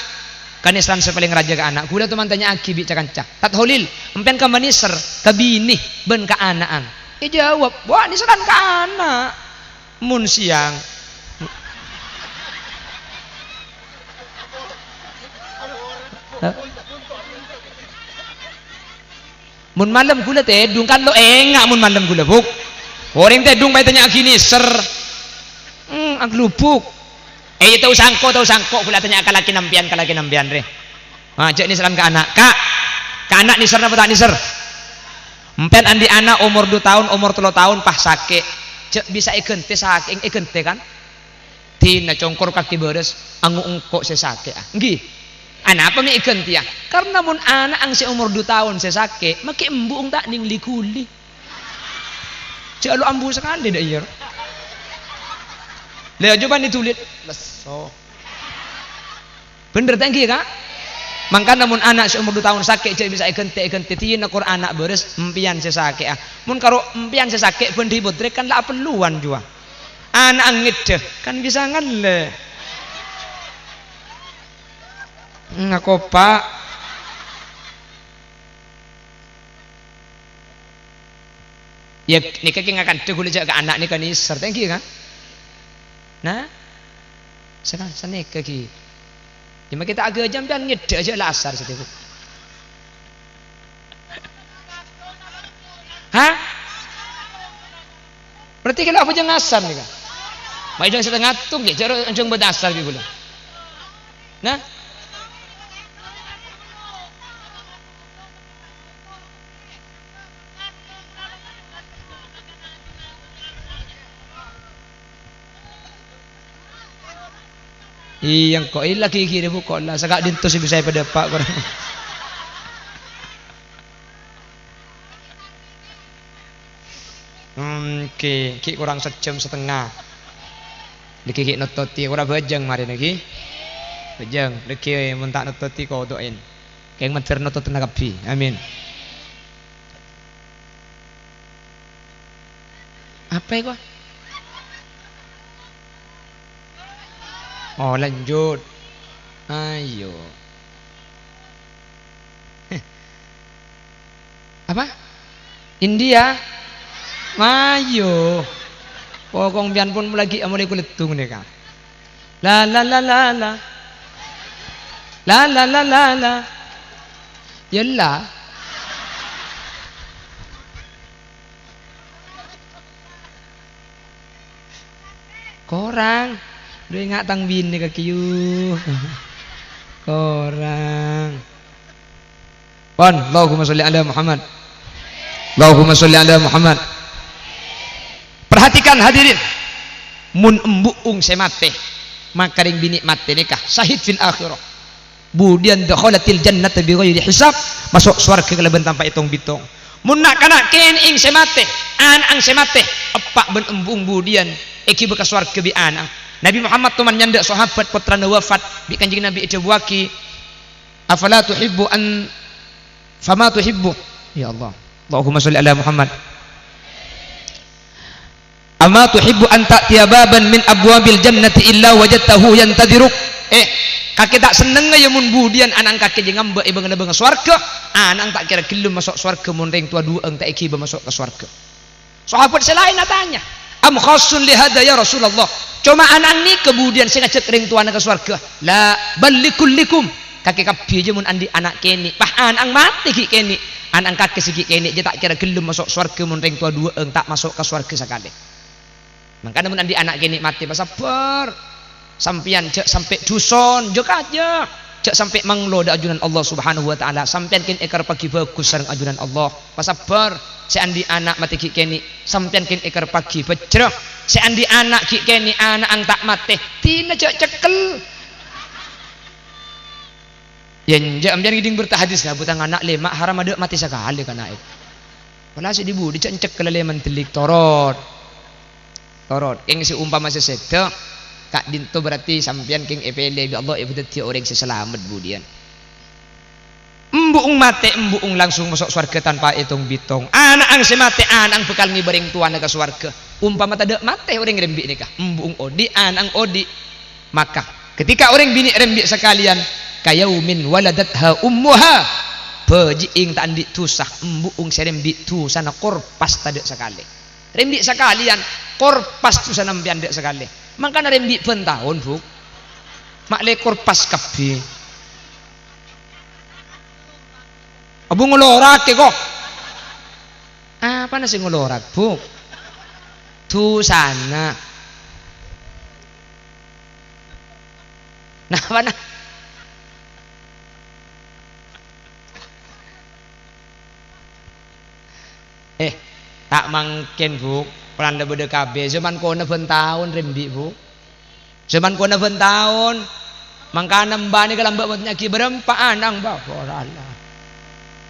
Kanèserran sè palèng rajâ ka ana'. Ghulâ toman tanya'aghi bi' ca-kanca. Tad Holil, empèyan ka ma' nèser, ka binè bân ka ana'na? Èjâwâb, "Wah, nèserran ka ana'." Mon sèyang. Mon malem ghulâ tèdung, kan lo' enga' mon malem ghulâ, Bu'. Orèng tèdung pas ètanya'aghi nèser. Hmm, aglubuk. Eh, tao sangko', tao sangko', ghulâ tanya ka lakèna empèyan, ka lakèna empèyan, rè. Ah, jhâ' nèserran ka ana'. Ka', ka ana' nèser napa ta' nèser? Empèyan andi' ana' omor du taon, omor tello taon, pas sakè'. Jhâ' bisa èghântè sakè', èghântè, kan? Dina congkor kakè bârâs, ango' engko' sè sakè'a. Ènggi. Anapa mè' èghântèya? Karna mon ana'na sè omor du taon sè sakè', makè embu'na ta' nèng li-ghuli. Jhâ' lo' ambu sakalè dâ' iyâ. Lè, ajhubâ nè dulit. Lesso. Bhender ta' ènggi, Ka'? Mangkana mon ana' sè omor du taon sakè' jhâ' bisa èghântè-èghântè, dina kor ana' bârâs, empèyan sè sakè'a. Mon karo empèyan sè sakè' bân ribut rè kan la apelluwân jhuwa. Ana' ngèddhâ kan bisa ngallè. Ngakopa'. Yâ, nèka kè ngakandhâ ghulâ jhâ' ka ana' nèka nèser, ta' ènggi, Ka'? Nah, saka-, sanèka ghi. Yâ, makè ta' aghâjâ sampèyan ngèddhâ jhâ' la asar satèya. Hah? Berarti kèng abhâjâng asar nèka. Bâdâ satengnga tong ghi' jhâ' abhâjâng bâdâ asar bi' bulâ. Nah. Iyâ, engko' ella ghi' ghirâ bu' kola, sè ka'dinto sè bisa èpadâpa' korang. Hmm, ghi', ghi' korang sajjhâm satengnga. Dhâggi' ghi' nottodhi, ora bhâjâng marèna ghi'. Bhâjâng, dhâggi' mon ta' nottodhi koto'èn. Kèng mandhâr nottodhâna kabbhi. Amin. Apa èko? Oh, lanjut. Ayo. Apa? India? Ayo. Pokok sampèyan pon lagi amolè kuleddung nèka. La, la, la, la, la. La, la, la, la, la. Yâ la. Korang. Lu enga' tang binè kakè, yu. Korang. Pon, Allahumma sholli ala Muhammad. Allahumma sholli ala Muhammad. Perhatikan, hadirin. Mon embu'ung sè matè, maka rèng binè' matè nèka syahid fil akhirah. Budiyân dakhalatil jannata bi ghairi hisab, maso' sowarghâ kalabân tanpa ètong-bètong. Mon na'-kana' kènè'èng sè matè, ana'èng sè matè, eppa' bân embu'èng budiyân èghibâ ka sowarghâ bi' ana'èng. Nabi Muhammad toman nyandhâ' sahabat pottrana wafat, bi' Kanjeng Nabi èdhâbuwâghi, "Afala tuhibbu an, fama tuhibbu?" Ya Allah. Allahumma sholli ala Muhammad. "Ama tuhibbu an ta'tiya baban min abwabil jannati illa wajadtahu yantadiruk?" Eh, kakè ta' sennengnga ya mon budiyân ana'èng kakè jhâ' ngambâ' è bâng-labângnga sowarghâ, ana'èng ta' kèra ghellem maso' sowarghâ mon rèng towa duwâ'èng ta' èghibâ maso' ka sowarghâ. Sahabat sè laèn atanya, "Am khassun li hadha ya Rasulullah? Coma ana'èng nèka budiyân sè ngajhâk rèng towana ka sowarghâ?" "La, bal likullikum." Kakè kabbhi jhâ' mon andi' ana' kènè'. Wah, ana'èng matè ghi' kènè'. Ana'èng kakè sè ghi' kènè' jhâ' ta' kèra ghellem maso' sowarghâ mon rèng towa duwâ'èng ta' maso' ka sowarghâ sakalè. Mangkana mon andi' ana' kènè' matè, pasabbhâr. Sampèyan jhâ' sampè' dhuson, jhâ' kajâ. Jhâ' sampè' manglo dâ' ajunan Allah Subhanahu wa Ta'ala. Sampèyan kèng èkarepaghi bhâghus sareng ajunan Allah. Pasabbhâr. Sè andi' ana' matè ghi' kènè', sampèyan kèng èkarepaghi bhâjrâ. Sè andi' ana' ghi' kènè', ana'èng ta' matè, dinah jhâ' cekkel. Yâ, enjâ', sampèyan ngèdhing bhertâ hadis, "Nah, butang ana' lèma' haram adâ' matè sakalè kana'è." Pola sè dhi-budhi jhâ' encèk ka lalèman dhellik, torot. Torot. Kèng sè umpama sè sèdhâ, ka'dinto berarti sampèyan kèng èpèlè bi' Allah èpadhâddhiyâ orèng sè salamet budiyân. Embu'ung matè, embu'ung langsung maso' sowarghâ tanpa ètong-bètong. Ana'èng sè matè, ana'èng bhâkal ngèbâ rèng towana ka sowarghâ. Umpama tadâ' matè orèng rembi' nèka, embu'ung odi', ana'èng odi'. Maka, ketika orèng binè' rembi' sakalèyan, "Kayaumin waladatha ummuha." Bhâji'èng ta' andi' dhusa, embu'ung sè rembi' dhusana korpas tadâ' sakalè. Rembi' sakalèyan, korpas dhusana sampèyan tadâ' sakalè. Mangkana rembi' bân taon, Bu. Ma'lè korpas kabbhi. Abu ngolorak kèko. Apana sè ngolorak, Bu? Dhusana. Nah, apana? Eh, ta' mangkèn, Bu. Polana bâdâ kabbhi. Zaman kona bân taon rembi', Bu. Zaman kona bân taon. Mangkana mbâ nèka lambâ' matèyaghi bârâmpa ana'èng, Mbah? Pora la.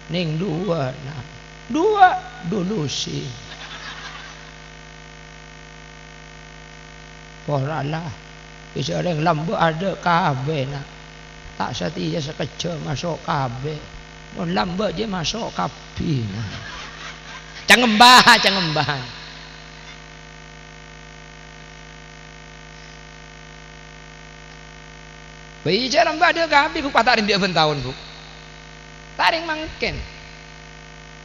Nèng duwâ', Na'. Duwâ', dulusi. Pora la. Bisa orèng lambâ' adâ' kabbhi, Na'. Ta' satèya sakejjhâ' maso' kabbhi. Mon lambâ' jiyâ maso' kabbhi, Na'. Cangembah, cangembah. Bâi jhâ' lambâ' adâ' kabbhi, Bu, pa' ta' rèng bi' abân taon, Bu. Ta' rèng mangkèn.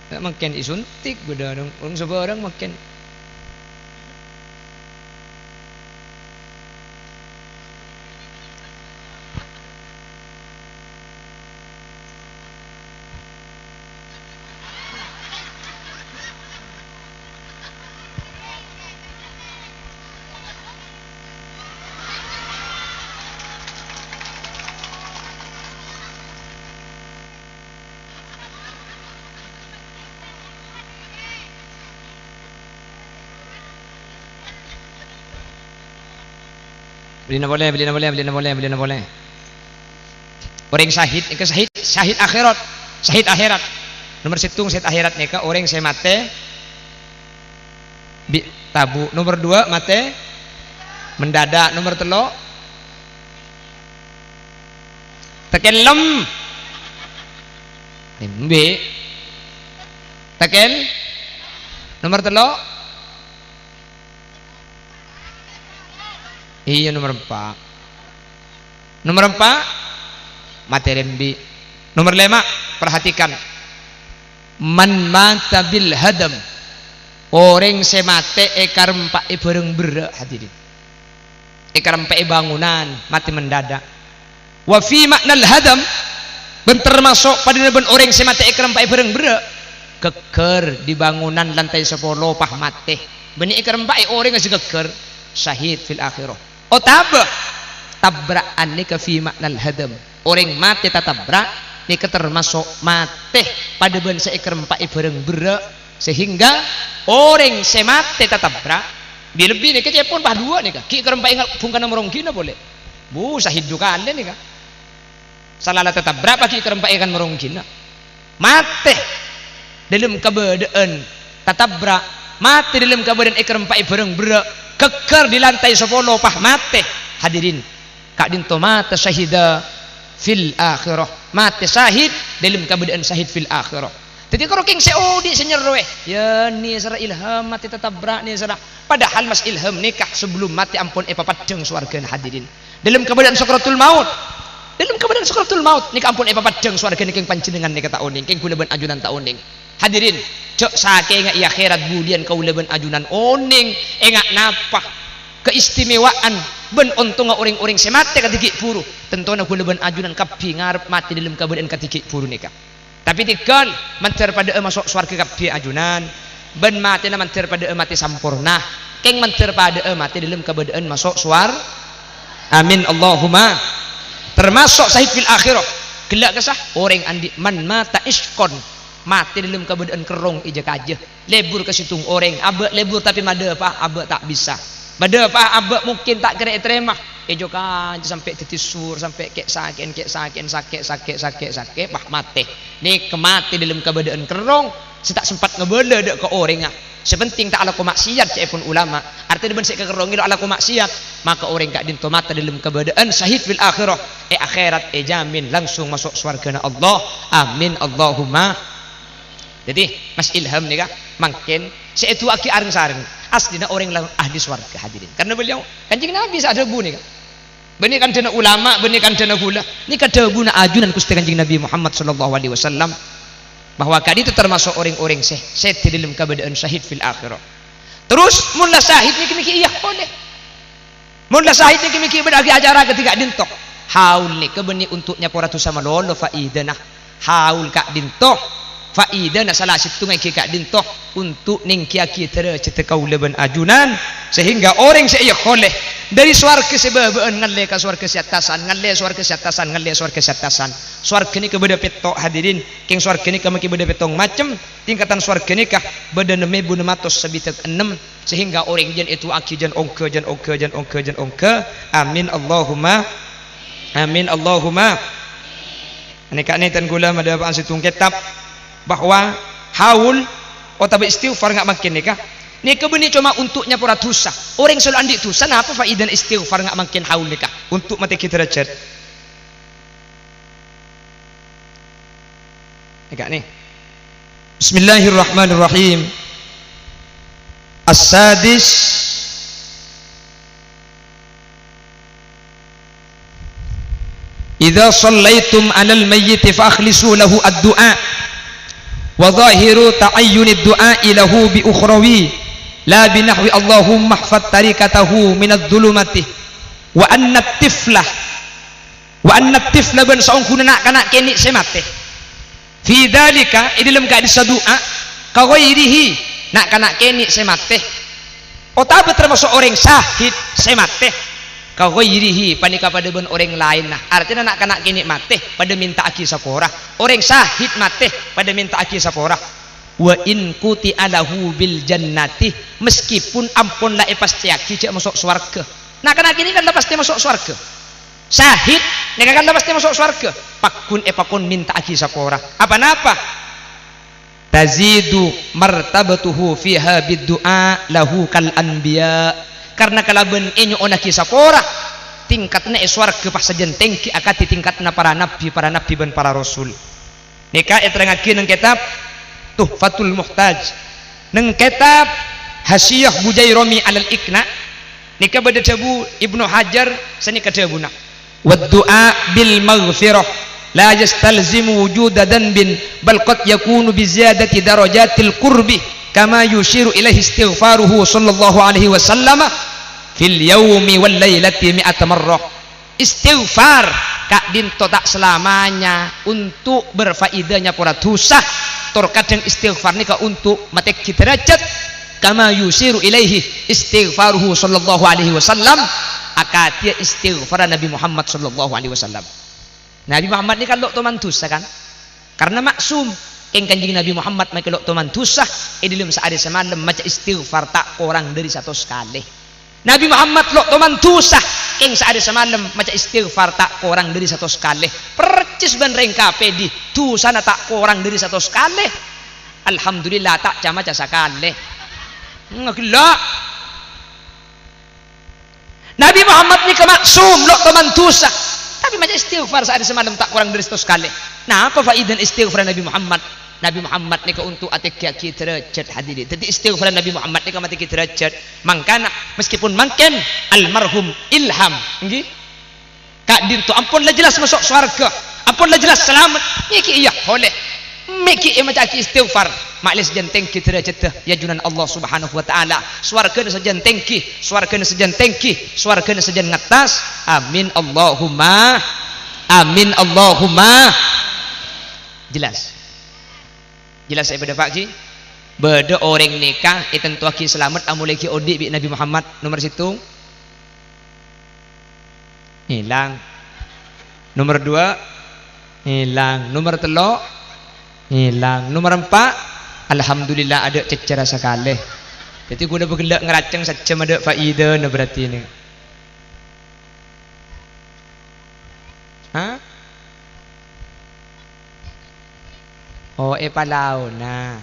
Ta' mangkèn èsuntik, bâdâ rèng, rèng sabârâng mangkèn. Bellina polè, bellina polè, bellina polè, bellina polè. Orèng sahid, èngkè sahid, sahid akhèrat. Sahid akhèrat. Nomer sèttong sahid akhèrat nèka orèng sè matè bi' tabu'. Nomer duwâ', matè mendadak. Nomer tello', tèkèlem. Embi'. Tèkèl. Nomer tello'. Iyâ, nomer empa'. Nomer empa', matè rembi'. Nomer lèma', perhatikan. Man mata bil hadam. Orèng sè matè èkarempa'è bhârâng berrâ', hadirin. Èkarempa'è bângonan, matè mendadak. Wa fi ma'nal hadam, bân tamaso' padâna bân orèng sè matè èkarempa'è bhârâng berrâ'. Ghâggâr di bângonan lantai sapolo, pas matè. Bânnè èkarempa'è orèng sè ghâggâr, syahid fil akhirah. Otabâ tabra'an nèka fi ma'nal hadam. Orèng matè tatabra' nèka tamaso' matè padâ bân sè èkarempa'è bhârâng berrâ', sehingga orèng sè matè tatabra' bi-, lebbi nèka cèpon pas duwâ' nèka, ghi' èkarempa'è nga-, bhungkana marongghina polè. Bu, sahid du kalè nèka. Sala la tatabra' pas ghi' èkarempa'è kan marongghina. Matè dâlem kabâdâ'ân tatabra', matè dâlem kabâdâ'ân èkarempa'è bhârâng berrâ', ghâggâr di lantai sapolo pas matè. Hadirin, ka'dinto mata syahida fil akhirah, matè sahid dâlem kabâdâ'ân sahid fil akhirah. Dhâddhi karo kèng sè odi' sè nyerrowè, yâ nèserra Ilham matè tatabra' nèserra. Padahal Mas Ilham nèka sebelum matè ampon èpapeddhâng sowarghâna, hadirin. Dâlem kabâdâ'ân sakratul maut. Dâlem kabâdâ'ân sakratul maut nèka ampon èpapeddhâng sowarghâna kèng panjhennengngan nèka ta' onèng, kèng ghulâ bân ajunan ta' onèng. Hadirin, jhâ' sakènga è akhèrat budiyân kaulâ bân ajunan onèng, ènga' napa keistimewaan bân ontongnga orèng-orèng sè matè kadhi ghi' bhuru. Tantona ghulâ bân ajunan kabbhi ngarep matè dâlem kabâdâ'ân kadhi ghi' bhuru nèka. Tapè tèghâl, mandhâr padâ'â maso' sowarghâ kabbhi ajunan, bân matèna mandhâr padâ'â matè samporna, kèng mandhâr padâ'â matè dâlem kabâdâ'ân maso' sowar-, amin, Allahumma. Tamaso' sahid fil akhirah. Ghellâ' kassa, orèng andi' man mata isyqan, matè dâlem kabâdâ'ân kerrong è jâ-kajâ. Lebur ka sèttong orèng, abâ' lebur tapè madâpa'a abâ' ta' bisa. Madâpa'a abâ' mungkin ta' kèra ètarèma. È jâ-kajâ sampè' dhâddhi sur, sampè' kè-, sakè'an, kè-, sakè'an, sakè', sakè', sakè', sakè', pas matè. Nèka matè dâlem kabâdâ'ân kerrong, sè ta' sempat ngabâlâ dâ' ka orèngnga. Sè penting ta' alako ma'siyat, ca'èpon ulama. Artèna bân sè èkakerrongè lo' alako ma'siyat, maka orèng ka'dinto matè dâlem kabâdâ'ân sahid fil akhirah. È akhèrat èjhâmin langsung maso' sowarghâna Allah. Amin, Allahumma. Dhâddhi, Mas Ilham nèka mangkèn sè èdu'aaghi areng-sareng, aslina orèng la-, ahli sowarghâ, hadirin. Karena beliau, Kanjeng Nabi sè adhâbu nèka. Bânnè kandhâna ulama, bânnè kandhâna ghulâ. Nèka dhâbuna ajunan Ghustè Kanjeng Nabi Muhammad sallallahu alaihi wasallam, bahwa ka'dinto tamaso' orèng-orèng sè, sè è dâlem kabâdâ'ân sahid fil akhirah. Terros, mon la sahid nèka mèkkè iyâ polè. Mon la sahid nèka mèkkè bâdâ'âghi acara kadhi ka'dinto. Haul nèka bânnè untuk nyapora dhusa malolo faidana. Haul ka'dinto, faidana sala sèttongnga èngghi ka'dinto untuk nèngghiyâghi dârâjhâddhâ kaulâ bân ajunan, sehingga orèng sè èyaholè dâri sowarghâ sè bâbâ'ân ngallè ka sowarghâ sè attasan, ngallè sowarghâ sè attasan, ngallè sowarghâ sè attasan. Sowarghâ nèka bâdâ pètto', hadirin. Kèng sowarghâ nèka mèkkè bâdâ pèttong macem. Tingkatan sowarghâ nèka bâdâ nem èbu nem atos sabidhâk ennem, sehingga orèng jân èdu'aaghi jân ongghâ, jân ongghâ, jân ongghâ, jân ongghâ. Amin, Allahumma. Amin, Allahumma. Nèka nètan ghulâ madâpa'an sèttong kètab bahwa haul otabâ istighfar nga' mangkèn nèka, nèka bânnè coma untuk nyapora dhusa. Orèng sè lo' andi' dhusa, napa faidana istighfar nga' mangkèn haul nèka? Untuk matèghi dârâjhât. Nèka nè. Bismillahirrahmanirrahim. As-sadis. "Idza shallaitum 'alal mayyiti fa akhlisu lahu ad-du'a, wa zahiru ta'ayyunid du'a'i lahu bi ukhrawi, la bi nahwi Allahumma ihfaz tariqatahu minadh dhulumati, wa annat tifla, wa annat tifla bân saongghuna na'-kana' kènè' sè matè." Fi dzalika, è dâlem ka'dissa du'a, ka ghairihi, na'-kana' kènè' sè matè, otabâ tamaso' orèng sahid sè matè, ka ghairihi, panèka padâ bân orèng laènna. Artèna na'-kana' kènè' matè, padâ mènta'aghi sapora. Orèng sahid matè, padâ mènta'aghi sapora. "Wa in quti'a lahu bil jannati," meskipun ampon la èpastèyaghi jhâ' maso' sowarghâ. Na'-kana' kènè' kan la pastè maso' sowarghâ. Syahid, nèka kan la pastè maso' sowarghâ. Pagghun èpakon mènta'aghi sapora. Apa-napa? Tazidu martabatuhu fiha biddu'a lahu kal anbiya. Karna kalabân ènyo'onnaghi sapora, tingkaddhâ è sowarghâ pas sajân tèngghi akadhi tingkaddhâ para nabbhi, para nabbhi bân para rasul. Nèka èterrangngaghi neng kètab Tuhfatul Muhtaj. Neng kètab Hasyiah Bujairami alal Iqna', nèka bâdâ dhâbu Ibnu Hajar, sanèka dhâbuna, "Wad du'a bil maghfirah la yastalzimu wujuda dzanbin, bal qad yakunu bi ziyadati darajatil qurbi, kama yusyiru ilaihi istighfaruhu sallallahu alaihi wasallama fil yaumi wal lailati mi'ata marrah." Istighfar ka'dinto ta' salamanya untuk berfaida nyapora dhusa, tor kadhâng istighfar nèka untuk matèghi dârâjhât, kama yusyiru ilaihi istighfaruhu sallallahu alaihi wasallam, akadhiyâ istighfarra Nabi Muhammad sallallahu alaihi wasallam. Nabi Muhammad nèka lo' toman dhusa, kan? Karna ma'sum. Kèng Kanjeng Nabi Muhammad makè lo' toman dhusa, è dhâlem saarè samalem maca istighfar ta' korang dhâri satos kalè. Nabi Muhammad lo' toman dhusa, kèng saarè samalem maca istighfar ta' korang dhâri satos kalè. Percis bân rèng kapèdhi, dhusana ta' korang dhâri satos kalè. Alhamdulillah, ta' ca-maca sakalè. Ngghellâ'. Nabi Muhammad nèka ma'sum, lo' toman dhusa. Tapè maca istighfar saarè samalem ta' korang dhâri satos kalè. Napa faidana istighfar Nabi Muhammad? Nabi Muhammad nèka untuk atègghiyâghi dârâjhât, hadirin. Dhâddhi istighfar Nabi Muhammad nèka matèghi dârâjhât. Mangkana, meskipun mangkèn almarhum Ilham, ènggi? Ka'dinto ampon la jelas maso' sowarghâ, ampon la jelas salamet, mè' ghi' iyâ polè. Mè' ghi' èmaca'aghi istighfar, ma'lè sajân tèngghi dârâjhâddhâ è ajunan Allah Subhanahu wa Ta'ala. Sowarghâna sajân tèngghi, sowarghâna sajân tèngghi, sowarghâna sajân ngattas. Amin Allahumma amin Allahumma. Jelas? Jelas, è bâdâ, Pak, ghi? Bâdâ orèng nèka ètantowaghi salamet amolaè ghi' odi' bi' Nabi Muhammad, nomer sèttong. Ngèlang. Nomer dua, ngèlang. Nomer tello', ngèlang. Nomer empa', alhamdulillah, adâ' cècèra sakalè. Dhâddhi, kaulâ bâ' ghellâ' ngaraceng sajjhâm adâ' faidana berarti nè. Hah? Oh, è palaona.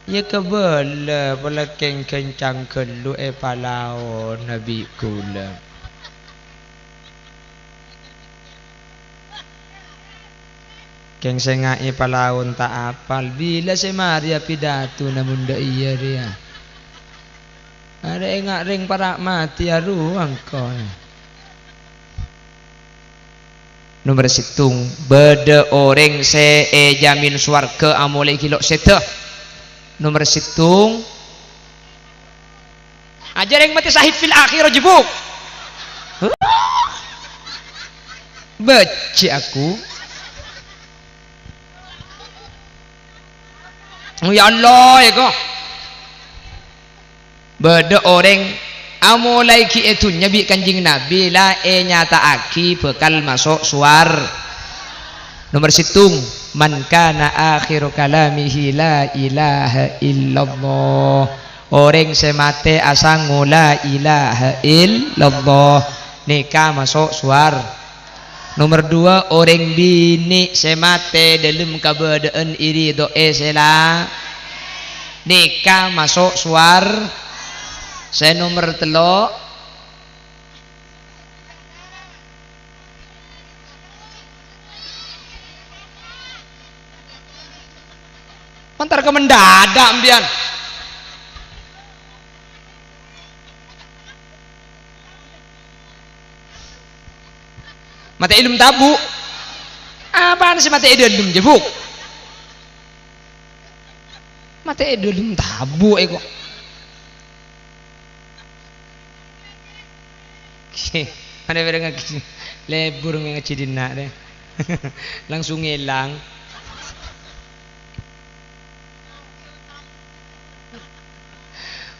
Iyâ kabâlâ, polè kèng ghâncang ghâllu è palaona bi' kaulâ. Kèng sènga' è palaona ta' apal, bilâ sè marè apidatona mon dâ' iyâ rèya. Arè ènga' rèng para' matè arowa engko'. Nomer sèttong, bâdâ orèng sè èjamin sowarghâ amolaè ghi' lo' sèdhâ. Nomer sèttong, ajâ rèng matè syahid fil akhirah jebuk. Bâjjhi' aku. Oh, ya Allah, èko. Bâdâ orèng amolaè ghi' è dhunnya bi' Kanjeng Nabi la ènyata'aghi bhâkal maso' sowar-, Nomer sèttong, "Man kana akhiru kalamihi la ilaha illallah." Orèng sè matè asango la ilaha illallah, nèka maso' sowar-, Nomer dua, orèng binè' sè matè dâlem kabâdâ'ân èridhoè sè la-, nèka maso' sowar-, sè nomer tello', Montar ka mendadak, mbiyan. Matè è dâlem tabu'. Apana sè matè è dâlem, jâ, Bu'? Matè è dâlem tabu', èko. Ana bâreng ngajhi, lebur ngajhi dinna' rè. Langsung ngèlang.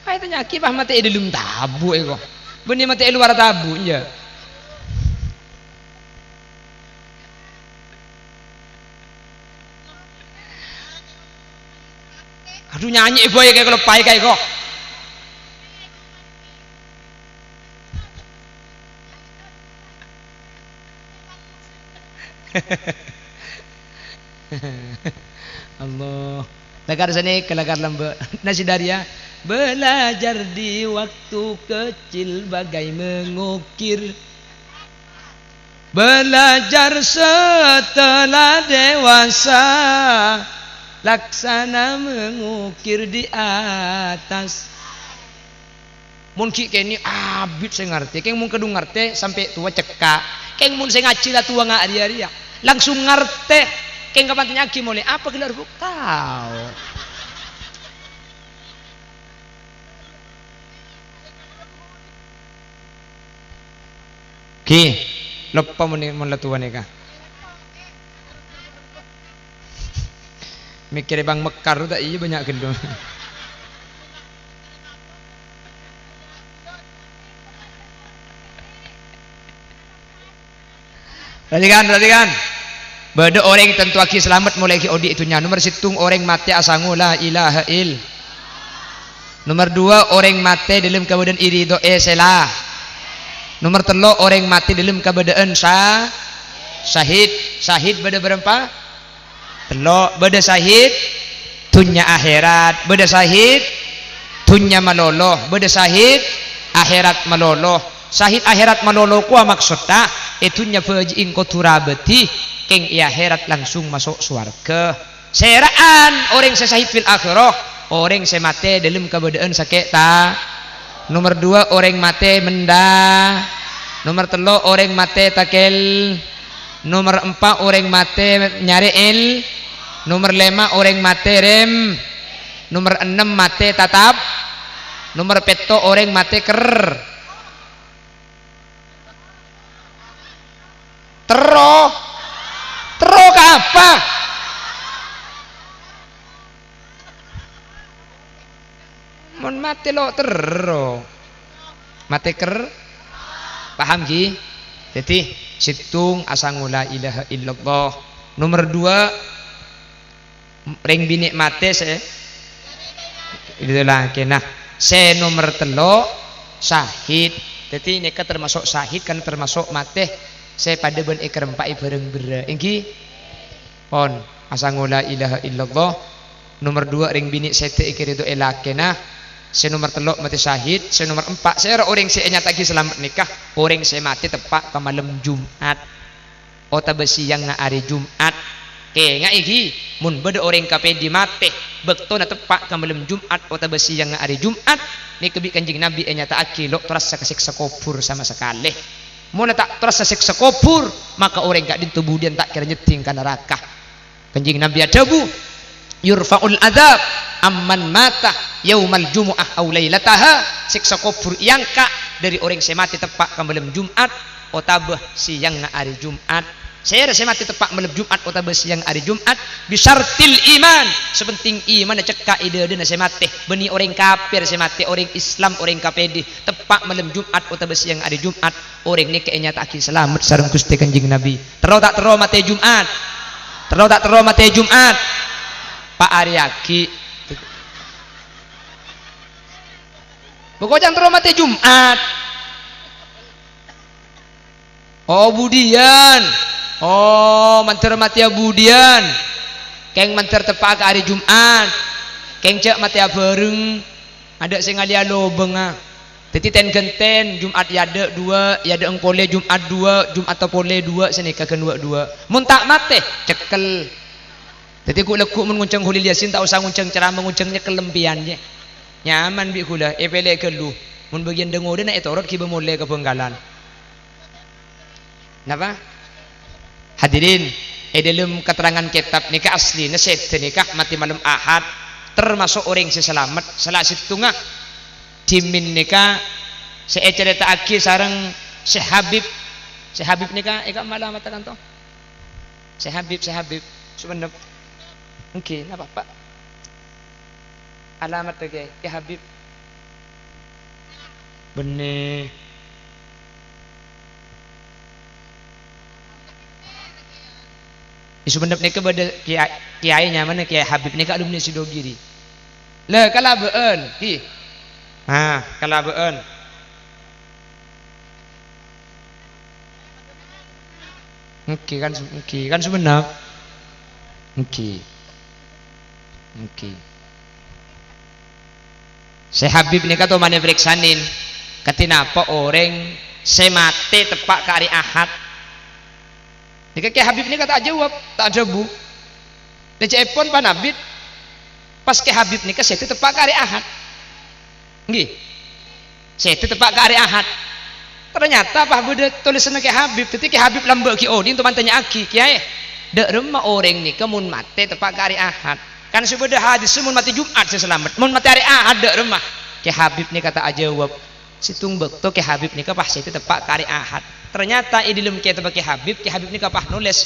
Ayo tanya'aghi, pas matè è dâlem tabu' èko. Bânnè matè è lowar tabu', yâ. Adu, nyanyi bhâi kaè, kaloppaè kaè, ko. Allah. Lakar sanèka, lakar lambâ'. Nasida rèya, belajar di waktu kecil bagai mengukir. Belajar setelah dewasa, laksana mengukir di atas. Mon ghi' kènè' abit sè ngartè, kèng mon kadhung ngartè sampè' towa cekka'. Kèng mon sè ngajhi la towa nga' rèya-rèya, langsung ngartè. Kèng kapan tanya'aghi molè, "Apa gelar bu-," tao. Ghi, loppa mon, mon la towa nèka. Mèkkèrè Bang Mekar ta' iyâ bânnya' ghâllu. Perhatikan, perhatikan. Bâdâ orèng ètantowaghi salamet molaè ghi' odi' è dhunnya. Nomer sèttong, orèng matè asango la ilaha ill-, Nomer duwâ', orèng matè dâlem kabâdâ'ân èridhoè sè la-, Nomer tello', orèng matè dâlem kabâdâ'ân sa-, sahid. Sahid bâdâ bârâmpa? Tello'. Bâdâ sahid dhunnya akhèrat, bâdâ sahid dhunnya malolo, bâdâ sahid akhèrat malolo. Sahid akhèrat malolo kowa maksoddhâ, è dhunnya bhâji'i kodhu rabâdi, kèng è akhèrat langsung maso' sowarghâ. Sèra'an orèng sè sahid fil akhirah, orèng sè matè dâlem kabâdâ'ân sakè' ta-, nomer duwâ', orèng matè menda-, nomer tello', orèng matè takèl-, nomer empa', orèng matè nyarè èl-, nomer lèma', orèng matè rèm-, nomer ennem, matè tatap-, nomer pètto', orèng matè ker-, Terro. Terro ka apa? Mon matè lo' terro. Matè ker-, paham, ghi? Dhâddhi, sèttong asango la ilaha illallah. Nomer duwâ', rèng binè' matè sè, itu lakèna. Sè nomer tello', sahid. Dhâddhi, nèka termaso' sahid, kan termaso' matè sè padâ bân èkarempa'i bhârâng berrâ'. Èngghi? Pon, asango la ilaha illallah. Nomer duwâ', rèng binè' sèdhâ èkaridhoè lakèna. Sè nomer tello' matè sahid. Sè nomer empa', sèra orèng sè ènyata'aghi salamet nèka, orèng sè matè teppa' ka malem Jum'at otabâ sèyangnga arè Jum'at. Kèngaè, ghi, mon bâdâ orèng kapèdhi matè bâktona teppa' ka malem Jum'at otabâ sèyangnga arè Jum'at, nèka bi' Kanjeng Nabi ènyata'aghi lo' terrosa ka sèksa kobhur sama sakalè. Mon la ta' terrosa sèksa kobhur, maka orèng ka'dinto budiyân ta' kèra nyeddhing ka naraka. Kanjeng Nabi adhâbu, "Yurfa'ul adzab amman mata yaumal jumu'ah au lailataha." Sèksa kobhur èangka' dhâri orèng sè matè teppa' ka malem Jum'at otabâ sèyangnga arè Jum'at. Sèra sè matè teppa' malem Jum'at otabâ sèyangnga arè Jum'at, "Bisyartil iman." Sè pentèng imanna cekka' è dhâdhâna sè matè. Bânnè orèng kafir sè matè, orèng Islam, orèng kapèdhi, teppa' malem Jum'at otabâ sèyangnga arè Jum'at. Orèng nèka ènyata'aghi salamet sareng Ghustè Kanjeng Nabi. Terro ta' terro matè Jum'at? Terro ta' terro matè Jum'at? Pa'arèyaghi. Pokok can terro matè Jum'at. Oh, budiyân. Oh, mandhâr matèya budiyân. Kèng mandhâr teppa'a ka arè Jum'at. Kèng jhâ' matèya bhâreng. Adâ' sè ngalèya lobângnga. Dhâddhi ten-ghânten, Jum'at è adâ' duwâ', è adâ' engko' lè Jum'at duwâ', Jum'atta polè duwâ', sanèka ghân wâ' duwâ'. Mon ta' matè, cekkel. Dhâddhi ghu-, lagghu' mon ngonjhâng Kholil Yasin ta' osa ngonjhâng ceramah, ngonjhâng nyekkel lempèyan, yâ. Nyaman bi' ghulâ, èpèlè ghâllu. Mon bâgiyân dâ-ngodâna ètorot ghibâ molè ka Bhângkalan. Napa? Hadirin, è dâlem katerrangan kètab nèka aslina sèdhâ nèka matè malem Ahad, termaso' orèng sè salamet. Sala sèttongnga dhimèn nèka sè ècarèta'aghi sareng Syekh Habib. Syekh Habib nèka, èka' mala mata kanto? Syekh Habib, Syekh Habib, Sumenep. Èngghi, napa, Pak? Alamat, Kè, Kè Habib. Bânnè. È Sumenep nèka bâdâ kiya-, kiyaè nyamana Kiyaè Habib nèka alumni Sidogiri. La, kalabâ'ân, ghi. Nah, kalabâ'ân. Èngghi kan, èngghi kan, sebenna? Èngghi. Èngghi. Sè Habib nèka tomanè parèksanè, kadhi napa orèng sè matè teppa' ka arè Ahad? Nèka Kè Habib nèka ta' jawab, ta' adhâbu. Lècè'èpon panabit, pas Kè Habib nèka sèdhâ teppa' ka arè Ahad. Èngghi. Sèdhâ teppa' ka arè Ahad. Ternyata pas bâdâ tolèsanna Kè Habib. Dhâddhi Kè Habib lambâ' ghi' odi' ènto mantanya'aghi, "Kèyaè, dâ' remma orèng nèka mon matè teppa' ka arè Ahad? Kan sè bâdâ hadis mon matè Jum'at sè salamet, mon matè arè Ahad dâ' remma?" Kè Habib nèka ta' ajâwâb. Sèttong bâkto Kè Habib nèka pas sèdhâ teppa' ka arè Ahad. Ternyata è dâlem kètabbhâ Kè Habib, Kè Habib nèka pas nolès,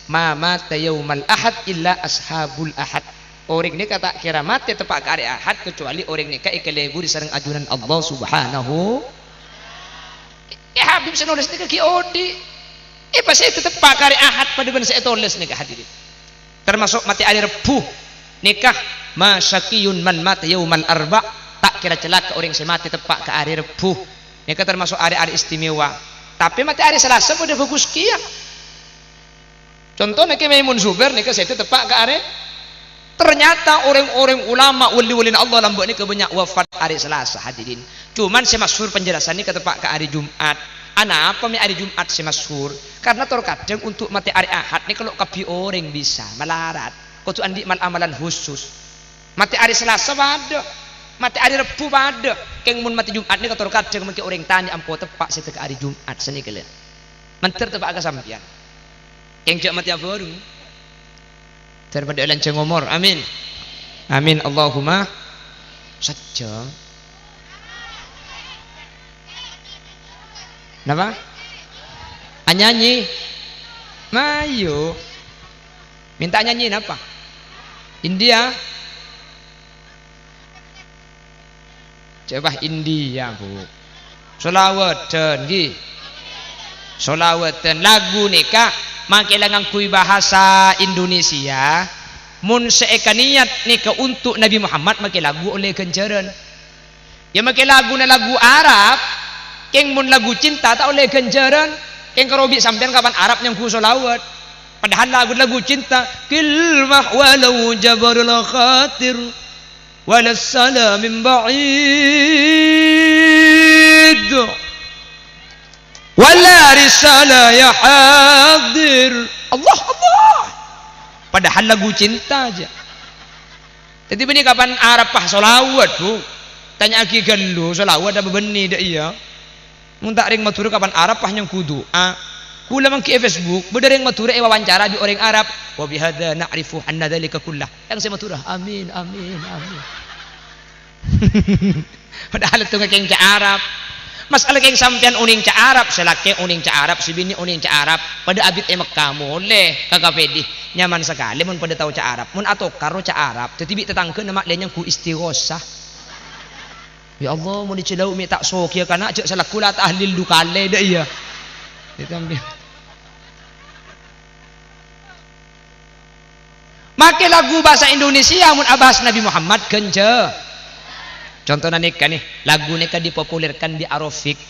"Ma mata yaumal ahad illa ashabul ahad." Orèng nèka ta' kèra matè teppa' ka arè Ahad, kecuali orèng nèka èkalèburi sareng ajunan Allah Subhanahu. Kè Habib sè nolès nèka ghi' odi'. È, pas sèdhâ teppa' ka arè Ahad padâ bân sè ètolès nèka, hadirin. Tamaso' matè arè Rebbhu. Nèka, "Ma syaqiyun man mata yaumal arba'." Ta' kèra calaka orèng sè matè teppa' ka arè Rebbhu. Nèka tamaso' arè-arè istimewa. Tapè matè arè Salasa padâ bhâghus kèya. Contona Kè Maimun Zubair nèka sèdhâ teppa' ka arè. Ternyata orèng-orèng ulama, wali-walina Allah lambâ' nèka bânnya' wafat arè Salasa, hadirin. Cuman sè masyhur penjelasan nèka teppa' ka arè Jum'at. Anapa mè' arè Jum'at sè masyhur? Karena tor kadhâng untuk matè arè Ahad nèka lo' kabbhi orèng bisa malarat. Kodhu andi' mal-amalan khusus. Matè arè Salasa padâ, matè arè Rebbhu padâ. Kèng mon matè Jum'at nèka tor kadhâng mangkè orèng tanè ampo teppa' sèdhâ ka arè Jum'at sanèka lè. Mandhâr teppa' ka sampèyan. Kèng jhâ' matè abhâreng. Dâr padâ lanjhâng omor. Amin. Amin. Allahumma sajjhâng. Napa? Anyanyi? Mayu. Minta nyanyi napa? India? Coba India, Bu. Solawadhân, ghi. Solawadhân. Lagu nèka mangkèla ngangghuy bahasa Indonesia. Mon sè èkaniyat nèka untuk Nabi Muhammad, mangkè lagu ollè ghânjhârân. Ya, mangkè laguna lagu Arab, kèng mon lagu cinta ta' ollè ghânjhârân, kèng karobi sampèyan kapan Arab nyangghu sholawat. Padahal lagu, lagu cinta, "Kilmah walau jabarul khatir, wala salam min ba'id, wala risala ya hadir." Allah, Allah. Padahal lagu cinta aja. Dhâddhi bânnè kapan Arab pas sholawat, Bu? Tanya'aghi ghâllu, sholawat apa bânnè, dâ' iyâ? Mon ta' rèng Madhurâ kapan Arab pas nyangghu du'a? Kaulâ mangghi è Facebook, bâdâ rèng Madhurâ èwawancara bi' orèng Arab, "Wa bihadza na'rifu anna dzalika kullah." Yang sè Madhurâ, "Amin, amin, amin." Padahal èttongnga kèng ca' Arab. Mas'ala kèng sampèyan onèng ca' Arab, sè lakè' onèng ca' Arab, sè binè' onèng ca' Arab, padâ abit è Mekka, molè ka K P D. Nyaman sakalè mon padâ tao ca' Arab. Mon atokar ro ca' Arab, dhâddhi bi' tatangghâna ma' lè nyangghu istighosah. Ya Allah, mon èjhâlâu mè' ta' sogiyâ kana', jhâ' salagghu la tahlil du kalè, dâ' iyâ. Itu ambil. Make lagu bhâsa Indonesia mon abahas Nabi Muhammad, ghânjhâ. Contona nèka, nè, lagu nèka dipopulerkan di Arofik.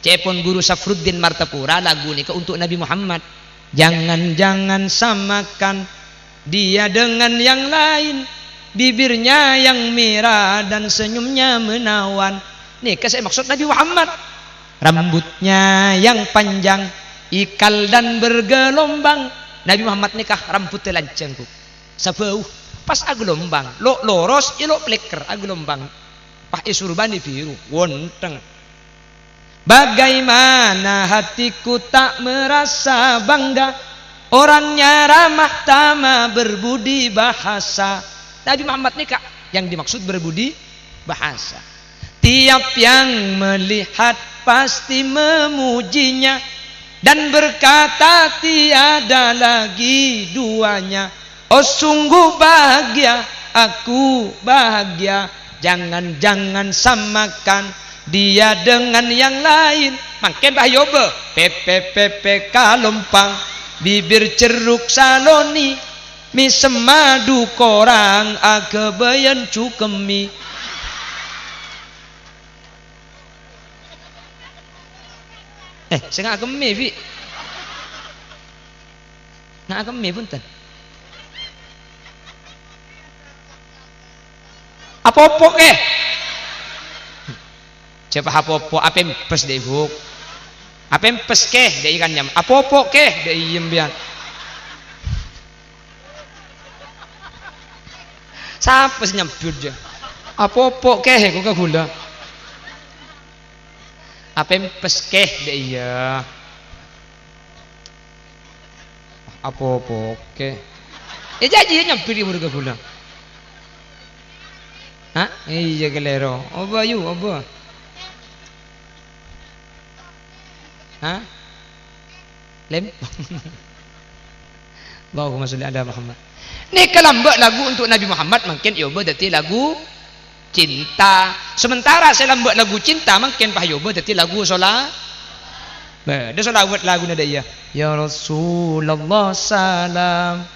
Ca'èpon Guru Safruddin Martapura, lagu nèka untuk Nabi Muhammad. "Jangan-jangan samakan dia dengan yang lain, bibirnya yang merah dan senyumnya menawan." Nèka sè maksud Nabi Muhammad. Rambutnya yang panjang, ikal dan bergelombang. Nabi Muhammad nèka rambutnya lanjhâng, Bu. Sabâu, pas agelombang, lo' loros, elo' plekker, agelombang. Pas èsorbhâni biru, wontheng. Bagaimana hatiku tak merasa bangga, orangnya ramah tamah berbudi bahasa. Nabi Muhammad nèka yang dimaksud berbudi bahasa. Tiap yang melihat pasti memujinya dan berkata, "Tiada lagi duanya." Oh, sungguh bahagia, aku bahagia. Jangan-jangan samakan dia dengan yang lain. Mangkèn, Bah, yobâ. Pepe, pepe, kalompang. Bibir ceruk saloni. Mèsem madu korang aghâbâyân cukemmi. Eh, sè ngakemmi, Bi'. Akemmè, bhunten. Apopo, Kè? Jhâ' pas apopo, apèmpes, dâ' ibu. Apèmpes, Kè? Dâ' iyâ kan nyam-, apopo, Kè? Dâ' iyâ sampèyan. Sapa sè nyambut, jhâ'? Apopo, Kè, kok ka ghulâ. Apèmpes, Kè? Dâ' iyâ. Apopo, Kè? È, jhâjhi nyambut ka ghulâ. Hah? Iyâ, kalèro. Apa, yu, apa? Hah? Lem-, Allahumma sholli ala Muhammad. Nèka lambâ' lagu untuk Nabi Muhammad mangkèn èobâ dhâddhi lagu cinta. Sementara sè lambâ' lagu cinta mangkèn pas èobâ dhâddhi lagu shola-, bâdâ sholawat laguna dâ' iyâ. Ya Rasulullah salam,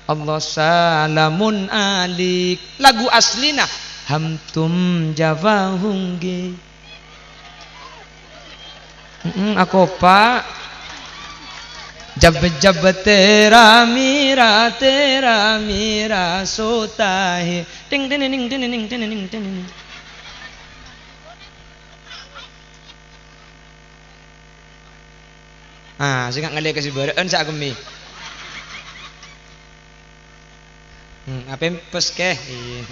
Allah salamun alaik. Lagu aslina, hamtum jafahunggi. Mm-mm, akopa'. Jab-jab tera mira, tera mira sotahe. Ting, ting, ting, ting, ting, ting, ting, ting. Ah, sè nga' ngallè ka sè bârâ'ân sè akemmè. Hmm, apèmpes, Kè? Iyâ.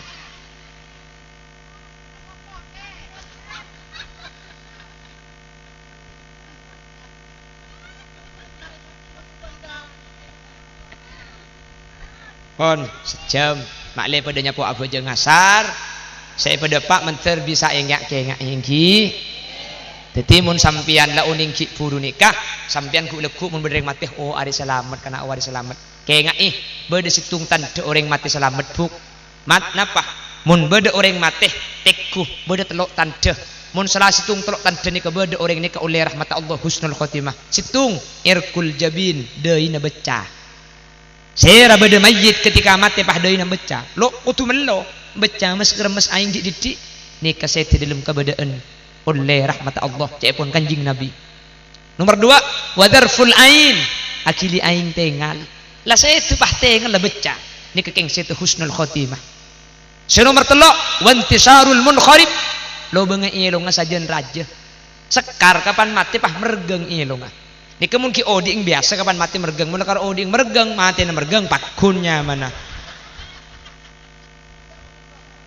Pon, sajâm. Ma'lè padâ nyapo abhâjâng asar. Sè èpadâpa' mandhâr bisa ènga'-, kènga'è ènggi. Dhâddhi, mon sampèyan la onèng ghi' bhuru nèka, sampèyan ghu'-, lagghu' mon bâdâ rèng matè, "Oh, arè salamet, kana', oh, arè salamet." Kènga'è, bâdâ sèttong tandhâ orèng matè salamet, Bu'. Mat-, napa? Mon bâdâ orèng matè, tèngghu, bâdâ tello' tandhâ. Mon sala sèttong tello' tandhâ nèka bâdâ, orèng nèka ollè rahmatta Allah, husnul khotimah. Sèttong, irqul jabin, dâina beccè. Sèra bâdâ mayyit ketika matè pas dâina beccè. Lo' kodhu mello, beccè mes-, ngremmes aèng ghi' dhiddhi'. Nèka sèdhâ dâlem kabâdâ'ân ollè rahmatta Allah, ca'èpon Kanjeng Nabi. Nomer dua, wa dzarful ain, aghili aèng tèngal. La sèdhâ pas tèngal la beccè. Nèka kèng sèdhâ husnul khotimah. Sè nomer tello', wantisarul munqarib, lobângnga èlongnga sajân rajâ. Sekkar kapan matè pas mergâng èlongnga. Nèka mon ghi' odi'na biyasa kapan matè mergâng, mon la karo odi'na mergâng, matèna mergâng, pagghun nyamana.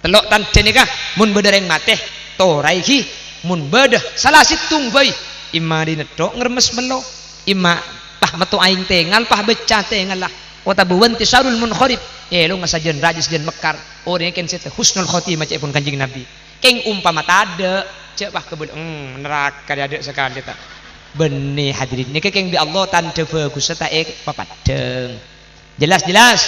Tello' tandhâ nèka, mon bâdâ rèng matè, toraè ghi. Mon bâdâ sala sèttong bhâi, imma dâina tho' ngremmes mello, imma pas metto aèng tèngal, pas beccè tèngal la, otabâ wantisarul munqarib, èlongnga sajân rajâ sajân mekkar, orèng kèng sèdhâ husnul khotimah ca'èpon Kanjeng Nabi. Kèng ompama tadâ', jhâ' pas kabâl-, hmm, naraka tadâ' sakalè ta'. Bânnè hadirin, nèka kèng bi' Allah tandhâ bhâghussa ta' èpapaddhâng. Jelas, jelas?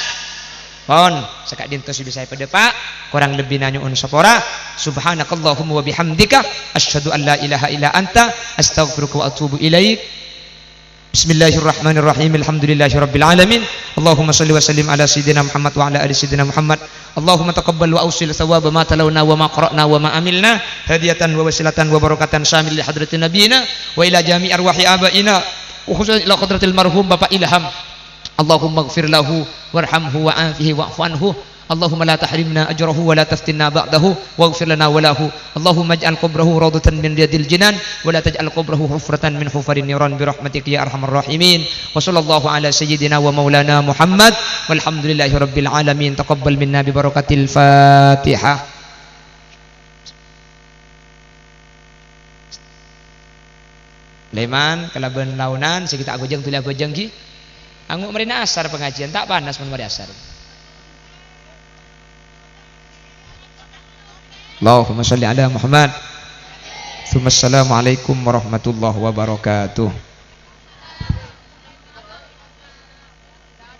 Pon, saka'dinto sè bisa èpadâpa', korang lebbina nyo'on sapora. Subhanakallahumma wa bihamdika, asyhadu an la ilaha illa anta, astaghfiruka wa atubu ilaik. Bismillahirrahmanirrahim. Alhamdulillahirabbil alamin. Allahumma shalli wa sallim ala sayyidina Muhammad wa ala ali sayyidina Muhammad. Allahumma taqabbal wa awsil thawaba ma talawna wa ma qara'na wa ma amilna, hadiyatan wa wasilatan wa barakatan syamil li hadratin nabiyina wa ila jami' arwahi abaina, wa khususan ila hadratil marhum Bapak Ilham. Allahumma ighfir lahu warhamhu wa afihi wa'fu anhu. Allahumma la tahrimna ajrahu wa la taftinna ba'dahu, waghfir lana wa lahu. Allahumma ij'al qabrahu rawdatan min riyadil jinan, wa la taj'al qabrahu hufratan min hufarin niran bi rahmatika ya arhamar rahimin. Wa sallallahu ala sayyidina wa maulana Muhammad, walhamdulillahi rabbil alamin. Taqabbal minna bi barakatil Fatihah. Lèman kalabân laonan sè ghi' ta' abhâjâng dhuli abhâjâng ghi. Ango' marèna asar pangajiân, ta' panas mon marè asar. Allahumma shalli ala Muhammad. Tsumma assalamualaikum warahmatullahi wabarakatuh.